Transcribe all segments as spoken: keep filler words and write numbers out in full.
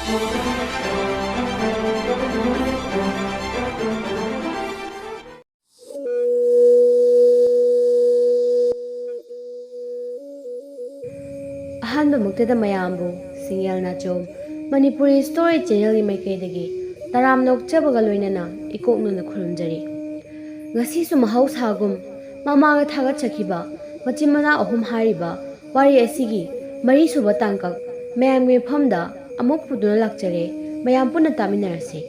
ꯑꯍꯥꯟꯕꯃꯛꯇꯗ ꯃꯌꯥꯝꯕꯨ ꯁꯤꯡꯌꯦꯜ ꯅꯥꯆꯣꯝ ꯃꯅꯤꯄꯨꯔꯤ ꯁ꯭ꯇꯣꯔꯤ ꯆꯦꯅꯦꯜꯒꯤ ꯃꯥꯏꯀꯩꯗꯒꯤ ꯇꯔꯥꯝꯅ ꯑꯣꯛꯆꯕꯒ ꯂꯣꯏꯅꯅ ꯏꯀꯣꯛ ꯅꯣꯟꯅ ꯈꯨꯔꯨꯝꯖꯔꯤ꯫ ꯉꯁꯤꯁꯨ ꯃꯍꯧꯁꯥꯒꯨꯝ ꯃꯃꯥꯡꯗ ꯊꯥꯒꯠꯆꯈꯤꯕ ꯃꯆꯤꯟ ꯃꯅꯥꯎ ꯑꯍꯨꯝ ꯍꯥꯏꯔꯤꯕ ꯋꯥꯔꯤ ꯑꯁꯤꯒꯤ ꯃꯔꯤꯁꯨꯕ ꯇꯥꯡꯀꯛ ꯃꯌꯥꯝꯒꯤ ꯃꯐꯝꯗ ꯑꯃꯨꯛ ꯄꯨꯗꯨꯅ ꯂꯥꯛꯆꯔꯦ꯫ ꯃꯌꯥꯝ ꯄꯨꯟꯅ ꯇꯥꯃꯤꯟꯅꯔꯁꯤ꯫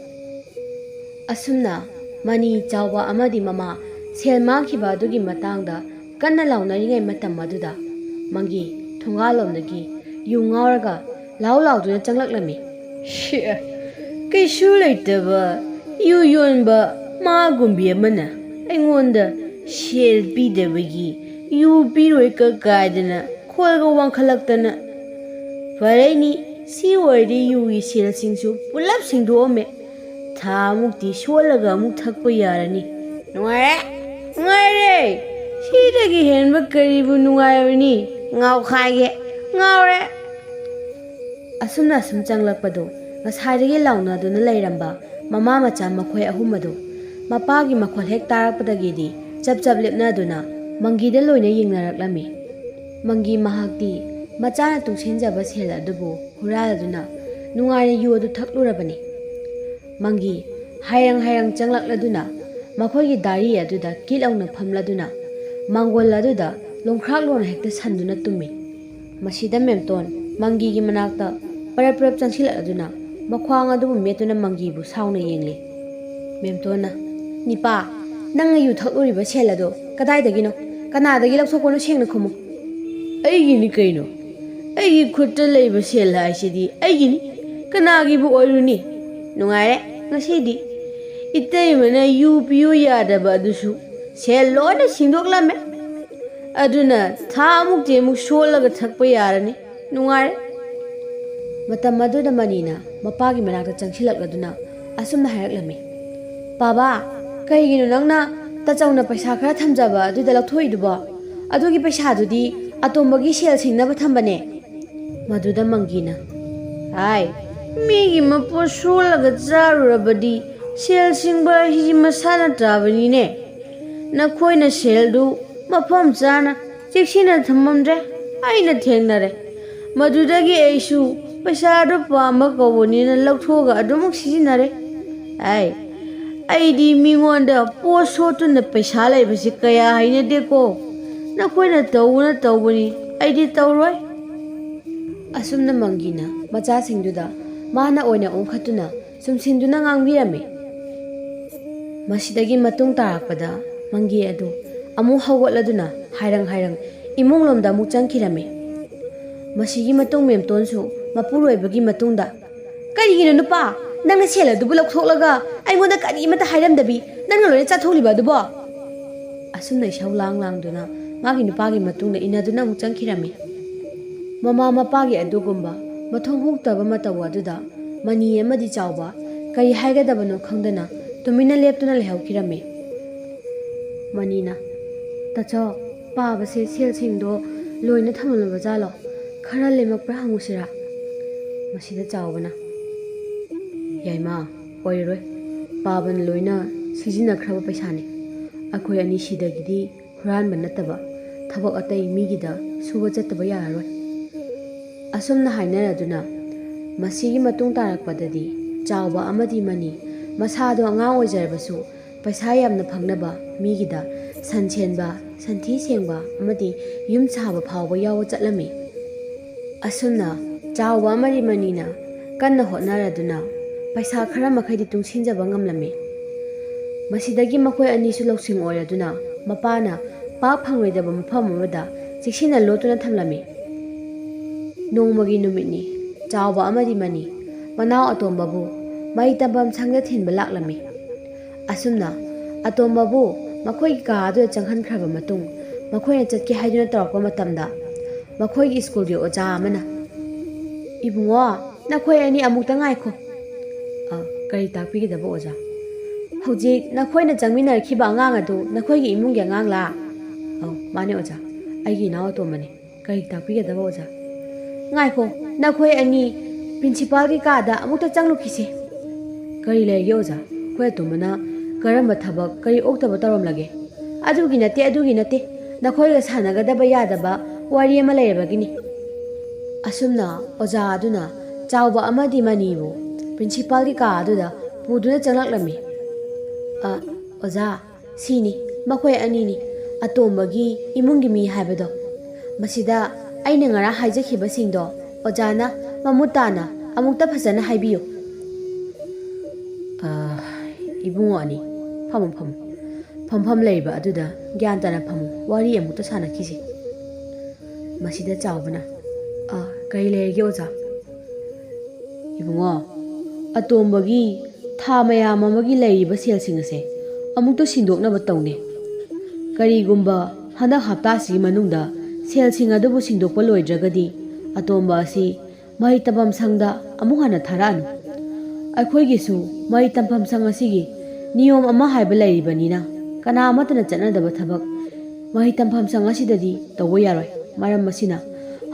ꯑꯁꯨꯝꯅ ꯃꯅꯤ ꯆꯥꯎꯕ ꯑꯃꯗꯤ ꯃꯃꯥ ꯁꯦꯜ ꯃꯥꯡꯈꯤꯕ ꯑꯗꯨꯒꯤ ꯃꯇꯥꯡꯗ ꯀꯟꯅ ꯂꯥꯎꯅꯔꯤꯉꯩ ꯃꯇꯝ ꯑꯗꯨꯗ ꯃꯪꯒꯤ ꯊꯣꯡꯒꯥꯜꯂꯣꯝꯗꯒꯤ ꯌꯨ ꯉꯥꯎꯔꯒ ꯂꯥꯎ ꯂꯥꯎꯗꯨꯅ ꯆꯪꯂꯛꯂꯝꯃꯤ꯫ "ꯁꯤꯌꯥ, ꯀꯩꯁꯨ ꯂꯩꯇꯕ ꯌꯨ ꯌꯣꯟꯕ ꯃꯥꯒꯨꯝꯕꯤ ꯑꯃꯅ ꯑꯩꯉꯣꯟꯗ ꯁꯦꯜ ꯄꯤꯗꯕꯒꯤ ꯌꯨ ꯄꯤꯔꯣꯏ ꯀ ꯀꯥꯏꯗꯅ ꯈꯣꯜꯒ ꯋꯥꯡꯈꯠꯂꯛꯇꯅ꯫ ꯐꯔꯦꯅꯤ, ꯁꯤ ꯑꯣꯏꯔꯗꯤ ꯌꯨꯒꯤ ꯁꯦꯜꯁꯤꯡꯁꯨ ꯄꯨꯂꯞ ꯁꯤꯡꯗꯣꯛꯑꯝꯃꯦ꯫ ꯊꯥ ꯑꯃꯨꯛꯇꯤ ꯁꯣꯜꯂꯒ ꯑꯃꯨꯛ ꯊꯛꯄ ꯌꯥꯔꯅꯤ꯫ ꯅꯨꯡꯉꯥꯏꯔꯦ, ꯅꯨꯡꯉꯥꯏꯔꯦ꯫ ꯁꯤꯗꯒꯤ ꯍꯦꯟꯕ ꯀꯔꯤꯕꯨ ꯅꯨꯡꯉꯥꯏꯕꯅꯤ? ꯉꯥꯎꯈꯥꯏꯒꯦ, ꯉꯥꯎꯔꯦ꯫" ꯑꯁꯨꯝꯅ ꯑꯁꯨꯝ ꯆꯪꯂꯛꯄꯗꯨ ꯉꯁꯥꯏꯗꯒꯤ ꯂꯥꯎꯅꯗꯨꯅ ꯂꯩꯔꯝꯕ ꯃꯃꯥ ꯃꯆꯥ ꯃꯈꯣꯏ ꯑꯍꯨꯝ ꯑꯗꯨ ꯃꯄꯥꯒꯤ ꯃꯈꯣꯜ ꯍꯦꯛ ꯇꯥꯔꯛꯄꯗꯒꯤꯗꯤ ꯆꯞ ꯆꯞ ꯂꯦꯞꯅꯗꯨꯅ ꯃꯪꯒꯤꯗ ꯂꯣꯏꯅ ꯌꯦꯡꯅꯔꯛꯂꯝꯃꯤ꯫ ꯃꯪꯒꯤ ꯃꯍꯥꯛꯇꯤ ꯃꯆꯥꯅ ꯇꯨꯡꯁꯤꯟꯖꯕ ꯁꯦꯜ ꯑꯗꯨꯕꯨ ꯍꯨꯔꯥꯜꯗꯨꯅ ꯅꯨꯡꯉꯥꯏꯅ ꯌꯨ ꯑꯗꯨ ꯊꯛꯂꯨꯔꯕꯅꯤ꯫ ꯃꯪꯒꯤ ꯍꯥꯏꯔꯪ ꯍꯥꯏꯔꯪ ꯆꯪꯂꯛꯂꯗꯨꯅ ꯃꯈꯣꯏꯒꯤ ꯗꯥꯔꯤ ꯑꯗꯨꯗ ꯀꯤꯠ ꯂꯥꯎꯅ ꯐꯝꯂꯗꯨꯅ ꯃꯥꯡꯒꯣꯜ ꯑꯗꯨꯗ ꯂꯣꯡꯈ꯭ꯔꯥꯛ ꯂꯣꯟꯅ ꯍꯦꯛꯇ ꯁꯟꯗꯨꯅ ꯇꯨꯝꯃꯤ꯫ ꯃꯁꯤꯗ ꯃꯦꯝꯇꯣꯟ ꯃꯪꯒꯤꯒꯤ ꯃꯅꯥꯛꯇ ꯄꯔꯞ ꯄꯔꯞ ꯆꯪꯁꯤꯜꯂꯛꯂꯗꯨꯅ ꯃꯈ꯭ꯋꯥꯡ ꯑꯗꯨꯕꯨ ꯃꯦꯠꯇꯨꯅ ꯃꯪꯒꯤꯕꯨ ꯁꯥꯎꯅ ꯌꯦꯡꯂꯤ꯫ ꯃꯦꯝꯇꯣꯟꯅ, "ꯅꯤꯄꯥ, ꯅꯪꯅ ꯌꯨ ꯊꯛꯂꯨꯔꯤꯕ ꯁꯦꯜ ꯑꯗꯣ ꯀꯗꯥꯏꯗꯒꯤꯅꯣ? ꯀꯅꯥꯗꯒꯤ ꯂꯧꯊꯣꯛꯄꯅꯣ? ꯁꯦꯡꯅ ꯈꯨꯝꯃꯨ꯫" "ꯑꯩꯒꯤꯅꯤ ꯀꯩꯅꯣ? ꯑꯩꯒꯤ ꯈꯨꯠꯇ ꯂꯩꯕ ꯁꯦꯜ ꯍꯥꯏꯁꯤꯗꯤ ꯑꯩꯒꯤꯅꯤ꯫ ꯀꯅꯥꯒꯤꯕꯨ ꯑꯣꯏꯔꯨꯅꯤ?" ꯅꯨꯡꯉꯥꯏꯔꯦ ꯉꯁꯤꯗꯤ꯫ ꯏꯇꯩꯃꯅ ꯌꯨ ꯄꯤꯌꯨ ꯌꯥꯗꯕ ꯑꯗꯨꯁꯨ ꯁꯦꯜ ꯂꯣꯏꯅ ꯁꯤꯡꯗꯣꯛꯂꯝꯃꯦ꯫ ꯑꯗꯨꯅ ꯊꯥ ꯑꯃꯨꯛꯇꯤ ꯑꯃꯨꯛ ꯁꯣꯜꯂꯒ ꯊꯛꯄ ꯌꯥꯔꯅꯤ꯫ ꯅꯨꯡꯉꯥꯏꯔꯦ꯫ ꯃꯇꯝ ꯑꯗꯨꯗ ꯃꯅꯤꯅ ꯃꯄꯥꯒꯤ ꯃꯅꯥꯛꯇ ꯆꯪꯁꯤꯜꯂꯛꯂꯗꯨꯅ ꯑꯁꯨꯝꯅ ꯍꯥꯏꯔꯛꯂꯝꯃꯤ, "ꯄꯥꯕꯥ, ꯀꯩꯒꯤꯅꯣ ꯅꯪꯅ ꯇꯥꯆꯧꯅ ꯄꯩꯁꯥ ꯈꯔ ꯊꯝꯖꯕ ꯑꯗꯨꯗ ꯂꯧꯊꯣꯛꯏꯗꯨꯕꯣ? ꯑꯗꯨꯒꯤ ꯄꯩꯁꯥꯗꯨꯗꯤ ꯑꯇꯣꯝꯕꯒꯤ ꯁꯦꯜ ꯁꯤꯡꯅꯕ ꯊꯝꯕꯅꯦ꯫" ꯃꯗꯨꯗ ꯃꯪꯒꯤꯅ, "ꯍꯥꯏ, ꯃꯤꯒꯤ ꯃꯄꯣꯠ ꯁꯣꯜꯂꯒ ꯆꯥꯔꯨꯔꯕꯗꯤ ꯁꯦꯜ ꯁꯤꯡꯕ ꯍꯥꯏꯁꯤ ꯃꯁꯥꯅ ꯇꯥꯕꯅꯤꯅꯦ꯫ ꯅꯈꯣꯏꯅ ꯁꯦꯜꯗꯨ ꯃꯐꯝ ꯆꯥꯅ ꯆꯦꯛꯁꯤꯟꯅ ꯊꯝꯃꯝꯗ꯭ꯔꯦ꯫ ꯑꯩꯅ ꯊꯦꯡꯅꯔꯦ꯫ ꯃꯗꯨꯗꯒꯤ ꯑꯩꯁꯨ ꯄꯩꯁꯥꯗꯨ ꯄꯥꯝꯕ ꯀꯧꯕꯅꯤꯅ ꯂꯧꯊꯣꯛꯑꯒ ꯑꯗꯨꯃꯛ ꯁꯤꯖꯤꯟꯅꯔꯦ꯫ ꯑꯩ ꯑꯩꯗꯤ ꯃꯤꯉꯣꯟꯗ ꯄꯣꯠ ꯁꯣꯠꯇꯨꯅ ꯄꯩꯁꯥ ꯂꯩꯕꯁꯤ ꯀꯌꯥ ꯍꯩꯅꯗꯦꯀꯣ꯫ ꯅꯈꯣꯏꯅ ꯇꯧꯕꯅ ꯇꯧꯕꯅꯤ, ꯑꯩꯗꯤ ꯇꯧꯔꯣꯏ꯫ ꯑꯁꯨꯝꯅ ꯃꯪꯒꯤꯅ ꯃꯆꯥꯁꯤꯡꯗꯨꯗ ꯃꯥꯅ ꯑꯣꯏꯅ ꯑꯣꯟꯈꯠꯇꯨꯅ ꯁꯨꯝꯁꯤꯟꯗꯨꯅ ꯉꯥꯡꯕꯤꯔꯝꯃꯤ꯫ ꯃꯁꯤꯗꯒꯤ ꯃꯇꯨꯡ ꯇꯥꯔꯛꯄꯗ ꯃꯪꯒꯤ ꯑꯗꯨ ꯑꯃꯨꯛ ꯍꯧꯒꯠꯂꯗꯨꯅ ꯍꯥꯏꯔꯪ ꯍꯥꯏꯔꯪ ꯏꯃꯨꯡꯂꯣꯝꯗ ꯑꯃꯨꯛ ꯆꯪꯈꯤꯔꯝꯃꯤ꯫ ꯃꯁꯤꯒꯤ ꯃꯇꯨꯡ ꯃꯦꯝꯇꯣꯟꯁꯨ ꯃꯄꯨꯔꯣꯏꯕꯒꯤ ꯃꯇꯨꯡꯗ, "ꯀꯔꯤꯒꯤꯅꯣ ꯅꯨꯄꯥ? ꯅꯪꯅ ꯁꯦꯜ ꯑꯗꯨꯕꯨ ꯂꯧꯊꯣꯛꯂꯒ ꯑꯩꯉꯣꯟꯗ ꯀꯔꯤꯃꯠꯇ ꯍꯥꯏꯔꯝꯗꯕꯤ ꯅꯪꯅ ꯂꯣꯏꯅ ꯆꯥꯊꯣꯛꯂꯤꯕ ꯑꯗꯨꯕꯣ?" ꯑꯁꯨꯝꯅ ꯏꯁꯧ ꯂꯥꯡ ꯂꯥꯡꯗꯨꯅ ꯃꯥꯒꯤ ꯅꯨꯄꯥꯒꯤ ꯃꯇꯨꯡꯗ ꯏꯟꯅꯗꯨꯅ ꯑꯃꯨꯛ ꯆꯪꯈꯤꯔꯝꯃꯤ꯫ ꯃꯃꯥ ꯃꯄꯥꯒꯤ ꯑꯗꯨꯒꯨꯝꯕ ꯃꯊꯣꯡ ꯍꯨꯛꯇꯕ ꯃꯇꯧ ꯑꯗꯨꯗ ꯃꯅꯤ ꯑꯃꯗꯤ ꯆꯥꯎꯕ ꯀꯔꯤ ꯍꯥꯏꯒꯗꯕꯅꯣ ꯈꯪꯗꯅ ꯇꯨꯃꯤꯟꯅ ꯂꯦꯞꯇꯨꯅ ꯂꯩꯍꯧꯈꯤꯔꯝꯃꯤ꯫ ꯃꯅꯤꯅ, "ꯇꯥꯆꯧ, ꯄꯥꯕꯁꯦ ꯁꯦꯜꯁꯤꯡꯗꯣ ꯂꯣꯏꯅ ꯊꯝꯂꯝꯂꯕ ꯖꯥꯠꯂꯣ? ꯈꯔ ꯂꯦꯝꯃꯛꯄ꯭ꯔꯥ ꯍꯪꯉꯨꯁꯤꯔꯥ?" ꯃꯁꯤꯗ ꯆꯥꯎꯕꯅ, "ꯌꯥꯏꯃ, ꯑꯣꯏꯔꯔꯣꯏ꯫ ꯄꯥꯕꯅ ꯂꯣꯏꯅ ꯁꯤꯖꯤꯟꯅꯈ꯭ꯔꯕ ꯄꯩꯁꯥꯅꯤ꯫ ꯑꯩꯈꯣꯏ ꯑꯅꯤ ꯁꯤꯗꯒꯤꯗꯤ ꯍꯨꯔꯥꯟꯕ ꯅꯠꯇꯕ ꯊꯕꯛ ꯑꯇꯩ ꯃꯤꯒꯤꯗ ꯁꯨꯕ ꯆꯠꯇꯕ ꯌꯥꯔꯔꯣꯏ꯫" ꯑꯁꯨꯝꯅ ꯍꯥꯏꯅꯔꯗꯨꯅ ꯃꯁꯤꯒꯤ ꯃꯇꯨꯡ ꯇꯥꯔꯛꯄꯗꯗꯤ ꯆꯥꯎꯕ ꯑꯃꯗꯤ ꯃꯅꯤ ꯃꯁꯥꯗꯣ ꯑꯉꯥꯡ ꯑꯣꯏꯖꯔꯕꯁꯨ ꯄꯩꯁꯥ ꯌꯥꯝꯅ ꯐꯪꯅꯕ ꯃꯤꯒꯤꯗ ꯁꯟ ꯁꯦꯟꯕ, ꯁꯟꯊꯤ ꯁꯦꯡꯕ ꯑꯃꯗꯤ ꯌꯨꯝ ꯁꯥꯕ ꯐꯥꯎꯕ ꯌꯥꯎꯕ ꯆꯠꯂꯝꯃꯤ꯫ ꯑꯁꯨꯝꯅ ꯆꯥꯎꯕ ꯑꯃꯗꯤ ꯃꯅꯤꯅ ꯀꯟꯅ ꯍꯣꯠꯅꯔꯗꯨꯅ ꯄꯩꯁꯥ ꯈꯔ ꯃꯈꯩꯗꯤ ꯇꯨꯡꯁꯤꯟꯖꯕ ꯉꯝꯂꯝꯃꯤ꯫ ꯃꯁꯤꯗꯒꯤ ꯃꯈꯣꯏ ꯑꯅꯤꯁꯨ ꯂꯧꯁꯤꯡ ꯑꯣꯏꯔꯗꯨꯅ ꯃꯄꯥꯅ ꯄꯥꯛ ꯐꯪꯂꯣꯏꯗꯕ ꯃꯐꯝ ꯑꯃꯗ ꯆꯦꯛꯁꯤꯟꯅ ꯂꯣꯠꯇꯨꯅ ꯊꯝꯂꯝꯃꯤ꯫ ꯅꯣꯡꯃꯒꯤ ꯅꯨꯃꯤꯠꯅꯤ꯫ ꯆꯥꯎꯕ ꯑꯃꯗꯤ ꯃꯅꯤ ꯃꯅꯥꯎ ꯑꯇꯣꯝꯕꯕꯨ ꯃꯍꯩ ꯇꯝꯐꯝ ꯁꯪꯗ ꯊꯤꯟꯕ ꯂꯥꯛꯂꯝꯃꯤ꯫ ꯑꯁꯨꯝꯅ ꯑꯇꯣꯝꯕꯕꯨ ꯃꯈꯣꯏꯒꯤ ꯀꯥ ꯑꯗꯨꯗ ꯆꯪꯍꯟꯈ꯭ꯔꯕ ꯃꯇꯨꯡ, ꯃꯈꯣꯏꯅ ꯆꯠꯀꯦ ꯍꯥꯏꯗꯨꯅ ꯇꯧꯔꯛꯄ ꯃꯇꯝꯗ, ꯃꯈꯣꯏꯒꯤ ꯁ꯭ꯀꯨꯜꯒꯤ ꯑꯣꯖꯥ ꯑꯃꯅ, "ꯏꯕꯨꯡꯉꯣ, ꯅꯈꯣꯏ ꯑꯅꯤ ꯑꯃꯨꯛꯇ ꯉꯥꯏꯈꯣ꯫" "ꯑ, ꯀꯔꯤ ꯇꯥꯛꯄꯤꯒꯗꯕ ꯑꯣꯖꯥ?" "ꯍꯧꯖꯤꯛ ꯅꯈꯣꯏꯅ ꯆꯪꯃꯤꯟꯅꯔꯛꯈꯤꯕ ꯑꯉꯥꯡ ꯑꯗꯨ ꯅꯈꯣꯏꯒꯤ ꯏꯃꯨꯡꯒꯤ ꯑꯉꯥꯡꯂꯥ?" "ꯑꯧ, ꯃꯥꯅꯦ ꯑꯣꯖꯥ, ꯑꯩꯒꯤ ꯏꯅꯥꯎ ꯑꯇꯣꯝꯕꯅꯤ꯫" "ꯀꯔꯤ ꯇꯥꯛꯄꯤꯒꯗꯕ ꯑꯣꯖꯥ?" "ꯉꯥꯏꯈꯣ, ꯅꯈꯣꯏ ꯑꯅꯤ ꯄ꯭ꯔꯤꯟꯁꯤꯄꯥꯜꯒꯤ ꯀꯥꯗ ꯑꯃꯨꯛꯇ ꯆꯪꯂꯨꯈꯤꯁꯦ꯫ ꯀꯔꯤ ꯂꯩꯔꯒꯦ ꯑꯣꯖꯥ? ꯑꯩꯈꯣꯏ ꯑꯇꯣꯝꯕꯅ ꯀꯔꯝꯕ ꯊꯕꯛ, ꯀꯔꯤ ꯑꯣꯛꯇꯕ ꯇꯧꯔꯝꯂꯒꯦ? ꯑꯗꯨꯒꯤ ꯅꯠꯇꯦ, ꯑꯗꯨꯒꯤ ꯅꯠꯇꯦ꯫ ꯅꯈꯣꯏꯒ ꯁꯥꯟꯅꯒꯗꯕ ꯌꯥꯗꯕ ꯋꯥꯔꯤ ꯑꯃ ꯂꯩꯔꯕꯒꯤꯅꯤ꯫ ꯑꯁꯨꯝꯅ ꯑꯣꯖꯥ ꯑꯗꯨꯅ ꯆꯥꯎꯕ ꯑꯃꯗꯤ ꯃꯅꯤꯕꯨ ꯄ꯭ꯔꯤꯟꯁꯤꯄꯥꯜꯒꯤ ꯀꯥ ꯑꯗꯨꯗ ꯄꯨꯗꯨꯅ ꯆꯪꯂꯛꯂꯝꯃꯤ꯫ "ꯑ, ꯑꯣꯖꯥ, ꯁꯤꯅꯤ, ꯃꯈꯣꯏ ꯑꯅꯤꯅꯤ, ꯑꯇꯣꯝꯕꯒꯤ ꯏꯃꯨꯡꯒꯤ ꯃꯤ ꯍꯥꯏꯕꯗꯣ꯫ ꯃꯁꯤꯗ ꯑꯩꯅ ꯉꯔꯥꯡ ꯍꯥꯏꯖꯈꯤꯕꯁꯤꯡꯗꯣ ꯑꯣꯖꯥꯅ ꯃꯃꯨꯠ ꯇꯥꯅ ꯑꯃꯨꯛꯇ ꯐꯖꯅ ꯍꯥꯏꯕꯤꯌꯨ꯫" "ꯑ, ꯏꯕꯨꯡꯉꯣ ꯑꯅꯤ, ꯐꯝꯃꯨ, ꯐꯝꯃꯨ꯫ ꯐꯝꯐꯝ ꯂꯩꯕ ꯑꯗꯨꯗ ꯒ꯭ꯌꯥꯟ ꯇꯥꯅ ꯐꯝꯃꯨ, ꯋꯥꯔꯤ ꯑꯃꯨꯛꯇ ꯁꯥꯟꯅꯈꯤꯁꯤ꯫" ꯃꯁꯤꯗ ꯆꯥꯎꯕꯅ, "ꯑ, ꯀꯔꯤ ꯂꯩꯔꯒꯦ ꯑꯣꯖꯥ?" "ꯏꯕꯨꯡꯉꯣ, ꯑꯇꯣꯝꯕꯒꯤ ꯊꯥ ꯃꯌꯥꯝ ꯑꯃꯒꯤ ꯂꯩꯔꯤꯕ ꯁꯦꯜꯁꯤꯡ ꯑꯁꯦ ꯑꯃꯨꯛꯇ ꯁꯤꯡꯗꯣꯛꯅꯕ ꯇꯧꯅꯦ꯫ ꯀꯔꯤꯒꯨꯝꯕ ꯍꯟꯗꯛ ꯍꯞꯇꯥꯁꯤꯒꯤ ꯃꯅꯨꯡꯗ ꯁꯦꯜꯁꯤꯡ ꯑꯗꯨꯕꯨ ꯁꯤꯡꯗꯣꯛꯄ ꯂꯣꯏꯗ꯭ꯔꯒꯗꯤ ꯑꯇꯣꯝꯕ ꯑꯁꯤ ꯃꯍꯩ ꯇꯝꯐꯝ ꯁꯪꯗ ꯑꯃꯨꯛ ꯍꯟꯅ ꯊꯥꯔꯛꯑꯅꯨ꯫ ꯑꯩꯈꯣꯏꯒꯤꯁꯨ ꯃꯍꯩ ꯇꯝꯐꯝ ꯁꯪ ꯑꯁꯤꯒꯤ ꯅꯤꯌꯣꯝ ꯑꯃ ꯍꯥꯏꯕ ꯂꯩꯔꯤꯕꯅꯤꯅ ꯀꯅꯥ ꯑꯃꯠꯇꯅ ꯆꯠꯅꯗꯕ ꯊꯕꯛ ꯃꯍꯩ ꯇꯝꯐꯝ ꯁꯪ ꯑꯁꯤꯗꯗꯤ ꯇꯧꯕ ꯌꯥꯔꯣꯏ꯫ ꯃꯔꯝ ꯑꯁꯤꯅ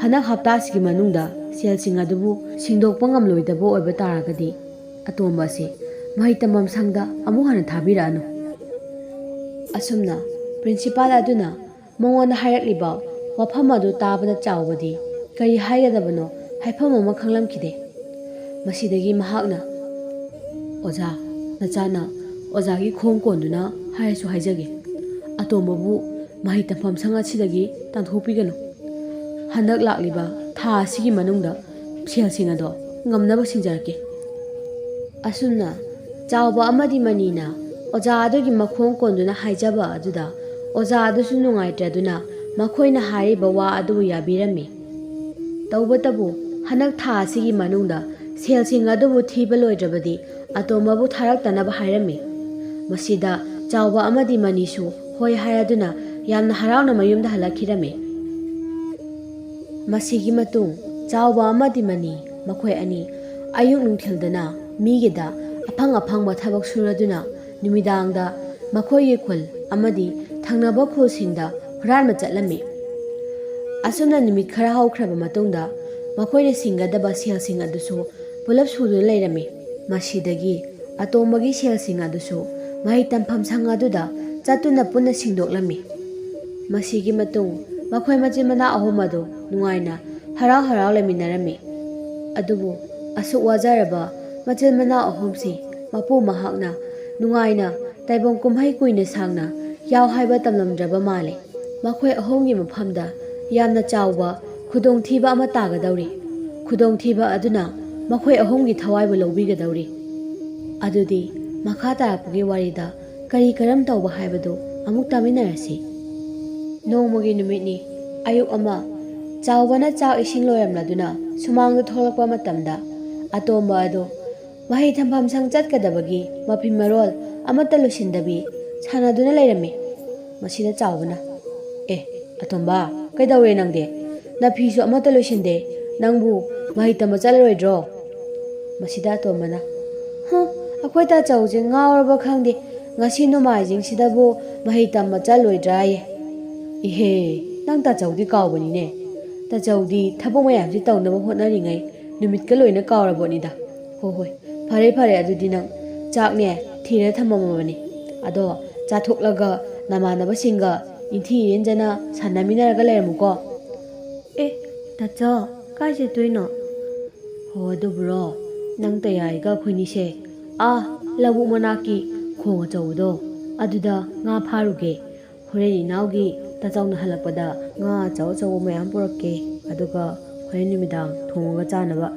ꯍꯟꯗꯛ ꯍꯞꯇꯥꯁꯤꯒꯤ ꯃꯅꯨꯡꯗ ꯁꯦꯜꯁꯤꯡ ꯑꯗꯨꯕꯨ ꯁꯤꯡꯗꯣꯛꯄ ꯉꯝꯂꯣꯏꯗꯕ ꯑꯣꯏꯕ ꯇꯥꯔꯒꯗꯤ ꯑꯇꯣꯝꯕ ꯑꯁꯤ ꯃꯍꯩ ꯇꯝꯐꯝ ꯁꯪꯗ ꯑꯃꯨꯛ ꯍꯟꯅ ꯊꯥꯕꯤꯔꯛꯑꯅꯨ꯫" ꯑꯁꯨꯝꯅ ꯄ꯭ꯔꯤꯟꯁꯤꯄꯥꯜ ꯑꯗꯨꯅ ꯃꯉꯣꯟꯗ ꯍꯥꯏꯔꯛꯂꯤꯕ ꯋꯥꯐꯝ ꯑꯗꯨ ꯇꯥꯕꯗ ꯆꯥꯎꯕꯗꯤ ꯀꯔꯤ ꯍꯥꯏꯒꯗꯕꯅꯣ ꯍꯥꯏꯐꯝ ꯑꯃ ꯈꯪꯂꯝꯈꯤꯗꯦ꯫ ꯃꯁꯤꯗꯒꯤ ꯃꯍꯥꯛꯅ, "ꯑꯣꯖꯥ, ꯅꯆꯥꯅ ꯑꯣꯖꯥꯒꯤ ꯈꯣꯡ ꯀꯣꯟꯗꯨꯅ ꯍꯥꯏꯔꯁꯨ ꯍꯥꯏꯖꯒꯦ, ꯑꯇꯣꯝꯕꯕꯨ ꯃꯍꯩ ꯇꯝꯐꯝ ꯁꯪ ꯑꯁꯤꯗꯒꯤ ꯇꯥꯟꯊꯣꯛꯄꯤꯒꯅꯨ꯫ ꯍꯟꯗꯛ ꯂꯥꯛꯂꯤꯕ ꯊꯥ ꯑꯁꯤꯒꯤ ꯃꯅꯨꯡꯗ ꯁꯦꯜꯁꯤꯡ ꯑꯗꯣ ꯉꯝꯅꯕ ꯁꯤꯡꯖꯔꯛꯀꯦ꯫" ꯑꯁꯨꯝꯅ ꯆꯥꯎꯕ ꯑꯃꯗꯤ ꯃꯅꯤꯅ ꯑꯣꯖꯥ ꯑꯗꯨꯒꯤ ꯃꯈꯣꯡ ꯀꯣꯟꯗꯨꯅ ꯍꯥꯏꯖꯕ ꯑꯗꯨꯗ ꯑꯣꯖꯥ ꯑꯗꯨꯁꯨ ꯅꯨꯡꯉꯥꯏꯇ꯭ꯔꯗꯨꯅ ꯃꯈꯣꯏꯅ ꯍꯥꯏꯔꯤꯕ ꯋꯥ ꯑꯗꯨꯕꯨ ꯌꯥꯕꯤꯔꯝꯃꯤ꯫ ꯇꯧꯕꯇꯕꯨ ꯍꯟꯗꯛ ꯊꯥ ꯑꯁꯤꯒꯤ ꯃꯅꯨꯡꯗ ꯁꯦꯜꯁꯤꯡ ꯑꯗꯨꯕꯨ ꯊꯤꯕ ꯂꯣꯏꯗ꯭ꯔꯕꯗꯤ ꯑꯇꯣꯝꯕꯕꯨ ꯊꯥꯔꯛꯇꯅꯕ ꯍꯥꯏꯔꯝꯃꯤ꯫ ꯃꯁꯤꯗ ꯆꯥꯎꯕ ꯑꯃꯗꯤ ꯃꯅꯤꯁꯨ ꯍꯣꯏ ꯍꯥꯏꯔꯗꯨꯅ ꯌꯥꯝꯅ ꯍꯔꯥꯎꯅ ꯃꯌꯨꯝꯗ ꯍꯜꯂꯛꯈꯤꯔꯝꯃꯤ꯫ ꯃꯁꯤꯒꯤ ꯃꯇꯨꯡ ꯆꯥꯎꯕ ꯑꯃꯗꯤ ꯃꯅꯤ ꯃꯈꯣꯏ ꯑꯅꯤ ꯑꯌꯨꯛ ꯅꯨꯡꯊꯤꯜꯗꯅ ꯃꯤꯒꯤꯗ ꯑꯐꯪ ꯑꯐꯪꯕ ꯊꯕꯛ ꯁꯨꯔꯗꯨꯅ ꯅꯨꯃꯤꯗꯥꯡꯗ ꯃꯈꯣꯏꯒꯤ ꯈꯨꯜ ꯑꯃꯗꯤ ꯊꯪꯅꯕ ꯈꯨꯜꯁꯤꯡꯗ ꯍꯨꯔꯥꯟꯕ ꯆꯠꯂꯝꯃꯤ꯫ ꯑꯁꯨꯝꯅ ꯅꯨꯃꯤꯠ ꯈꯔ ꯍꯧꯈ꯭ꯔꯕ ꯃꯇꯨꯡꯗ ꯃꯈꯣꯏꯅ ꯁꯤꯡꯒꯗꯕ ꯁꯦꯜꯁꯤꯡ ꯑꯗꯨꯁꯨ ꯄꯨꯂꯞ ꯁꯨꯗꯨꯅ ꯂꯩꯔꯝꯃꯤ꯫ ꯃꯁꯤꯗꯒꯤ ꯑꯇꯣꯝꯕꯒꯤ ꯁꯦꯜꯁꯤꯡ ꯑꯗꯨꯁꯨ ꯃꯍꯩ ꯇꯝꯐꯝ ꯁꯪ ꯑꯗꯨꯗ ꯆꯠꯇꯨꯅ ꯄꯨꯟꯅ ꯁꯤꯡꯗꯣꯛꯂꯝꯃꯤ꯫ ꯃꯁꯤꯒꯤ ꯃꯇꯨꯡ ꯃꯈꯣꯏ ꯃꯆꯤꯟ ꯃꯅꯥꯎ ꯑꯍꯨꯝ ꯑꯗꯨ ꯅꯨꯡꯉꯥꯏꯅ ꯍꯔꯥꯎ ꯍꯔꯥꯎ ꯂꯩꯃꯤꯟꯅꯔꯝꯃꯤ꯫ ꯑꯗꯨꯕꯨ ꯑꯁꯨꯛ ꯋꯥꯖꯔꯕ ꯃꯆꯤꯟ ꯃꯅꯥꯎ ꯑꯍꯨꯝꯁꯤ ꯃꯄꯨ ꯃꯍꯥꯛꯅ ꯅꯨꯡꯉꯥꯏꯅ ꯇꯥꯏꯕꯪ ꯀꯨꯝꯍꯩ ꯀꯨꯏꯅ ꯁꯥꯡꯅ ꯌꯥꯎ ꯍꯥꯏꯕ ꯇꯝꯂꯝꯗ꯭ꯔꯕ ꯃꯥꯜꯂꯦ꯫ ꯃꯈꯣꯏ ꯑꯍꯨꯝꯒꯤ ꯃꯐꯝꯗ ꯌꯥꯝꯅ ꯆꯥꯎꯕ ꯈꯨꯗꯣꯡꯊꯤꯕ ꯑꯃ ꯇꯥꯒꯗꯧꯔꯤ꯫ ꯈꯨꯗꯣꯡꯊꯤꯕ ꯑꯗꯨꯅ ꯃꯈꯣꯏ ꯑꯍꯨꯝꯒꯤ ꯊꯋꯥꯏꯕꯨ ꯂꯧꯕꯤꯒꯗꯧꯔꯤ꯫ ꯑꯗꯨꯗꯤ ꯃꯈꯥ ꯇꯥꯔꯛꯄꯒꯤ ꯋꯥꯔꯤꯗ ꯀꯔꯤ ꯀꯔꯝ ꯇꯧꯕ ꯍꯥꯏꯕꯗꯨ ꯑꯃꯨꯛ ꯇꯥꯃꯤꯟꯅꯔꯁꯤ꯫ ꯅꯣꯡꯃꯒꯤ ꯅꯨꯃꯤꯠꯅꯤ꯫ ꯑꯌꯨꯛ ꯑꯃ ꯆꯥꯎꯕꯅ ꯆꯥꯛ ꯏꯁꯤꯡ ꯂꯣꯏꯔꯝꯂꯗꯨꯅ ꯁꯨꯃꯥꯡꯗ ꯊꯣꯛꯂꯛꯄ ꯃꯇꯝꯗ ꯑꯇꯣꯝꯕ ꯑꯗꯨ ꯃꯍꯩ ꯊꯝꯐꯝ ꯁꯪ ꯆꯠꯀꯗꯕꯒꯤ ꯃꯐꯤ ꯃꯔꯣꯜ ꯑꯃꯠꯇ ꯂꯣꯏꯁꯤꯟꯗꯕꯤ ꯁꯥꯟꯅꯗꯨꯅ ꯂꯩꯔꯝꯃꯤ꯫ ꯃꯁꯤꯗ ꯆꯥꯎꯕꯅ, "ꯑꯦ, ꯑꯇꯣꯝꯕ, ꯀꯩꯗꯧꯔꯦ ꯅꯪꯗꯤ? ꯅꯐꯤꯁꯨ ꯑꯃꯠꯇ ꯂꯣꯏꯁꯤꯟꯗꯦ꯫ ꯅꯪꯕꯨ ꯃꯍꯩ ꯇꯝꯕ ꯆꯠꯂꯔꯣꯏꯗ꯭ꯔꯣ?" ꯃꯁꯤꯗ ꯑꯇꯣꯝꯕꯅ, "ꯍ, ꯑꯩꯈꯣꯏ ꯇꯥꯆꯧꯁꯦ ꯉꯥꯎꯔꯕ ꯈꯪꯗꯦ꯫ ꯉꯁꯤ ꯅꯣꯡꯃꯥꯏꯖꯤꯡꯁꯤꯗꯕꯨ ꯃꯍꯩ ꯇꯝꯕ ꯆꯠꯂꯣꯏꯗ꯭ꯔꯥꯌꯦ?" "ꯏꯍꯦ, ꯅꯪ ꯇꯥꯆꯧꯗꯤ ꯀꯥꯎꯕꯅꯤꯅꯦ꯫ ꯇꯥꯆꯧꯗꯤ ꯊꯕꯛ ꯃꯌꯥꯝꯁꯤ ꯇꯧꯅꯕ ꯍꯣꯠꯅꯔꯤꯉꯩ ꯅꯨꯃꯤꯠꯀ ꯂꯣꯏꯅ ꯀꯥꯎꯔꯕꯣꯠꯅꯤꯗ꯫ ꯍꯣ ꯍꯣꯏ, ꯐꯔꯦ ꯐꯔꯦ, ꯑꯗꯨꯗꯤ ꯅꯪ ꯆꯥꯛꯅꯦ ꯊꯤꯔ ꯊꯝꯃꯝꯃꯕꯅꯤ꯫ ꯑꯗꯣ ꯆꯥꯊꯣꯛꯂꯒ ꯅꯃꯥꯟꯅꯕꯁꯤꯡꯒ ꯏꯟꯊꯤ ꯏꯔꯦꯟꯖꯅ ꯁꯥꯟꯅꯃꯤꯟꯅꯔꯒ ꯂꯩꯔꯝꯃꯨꯀꯣ꯫" "ꯑꯦ, ꯇꯥꯆꯧ, ꯀꯥꯏ ꯆꯠꯇꯣꯏꯅꯣ?" "ꯍꯣ, ꯑꯗꯨꯕꯨꯔꯣ, ꯅꯪ ꯇꯌꯥꯏꯒ ꯑꯩꯈꯣꯏꯅꯤꯁꯦ ꯑꯥ ꯂꯧꯕꯨꯛ ꯃꯅꯥꯛꯀꯤ ꯈꯣꯡ ꯑꯆꯧꯕꯗꯣ ꯑꯗꯨꯗ ꯉꯥ ꯐꯥꯔꯨꯒꯦ꯫ ꯍꯣꯔꯦꯟ ꯏꯅꯥꯎꯒꯤ ꯇꯥꯆꯧꯅ ꯍꯜꯂꯛꯄꯗ ꯉꯥ ꯑꯆꯧ ꯑꯆꯧꯕ ꯃꯌꯥꯝ ꯄꯨꯔꯛꯀꯦ, ꯑꯗꯨꯒ ꯍꯣꯔꯦꯟ ꯅꯨꯃꯤꯗꯥꯡ ꯊꯣꯡꯉꯒ ꯆꯥꯅꯕ꯫"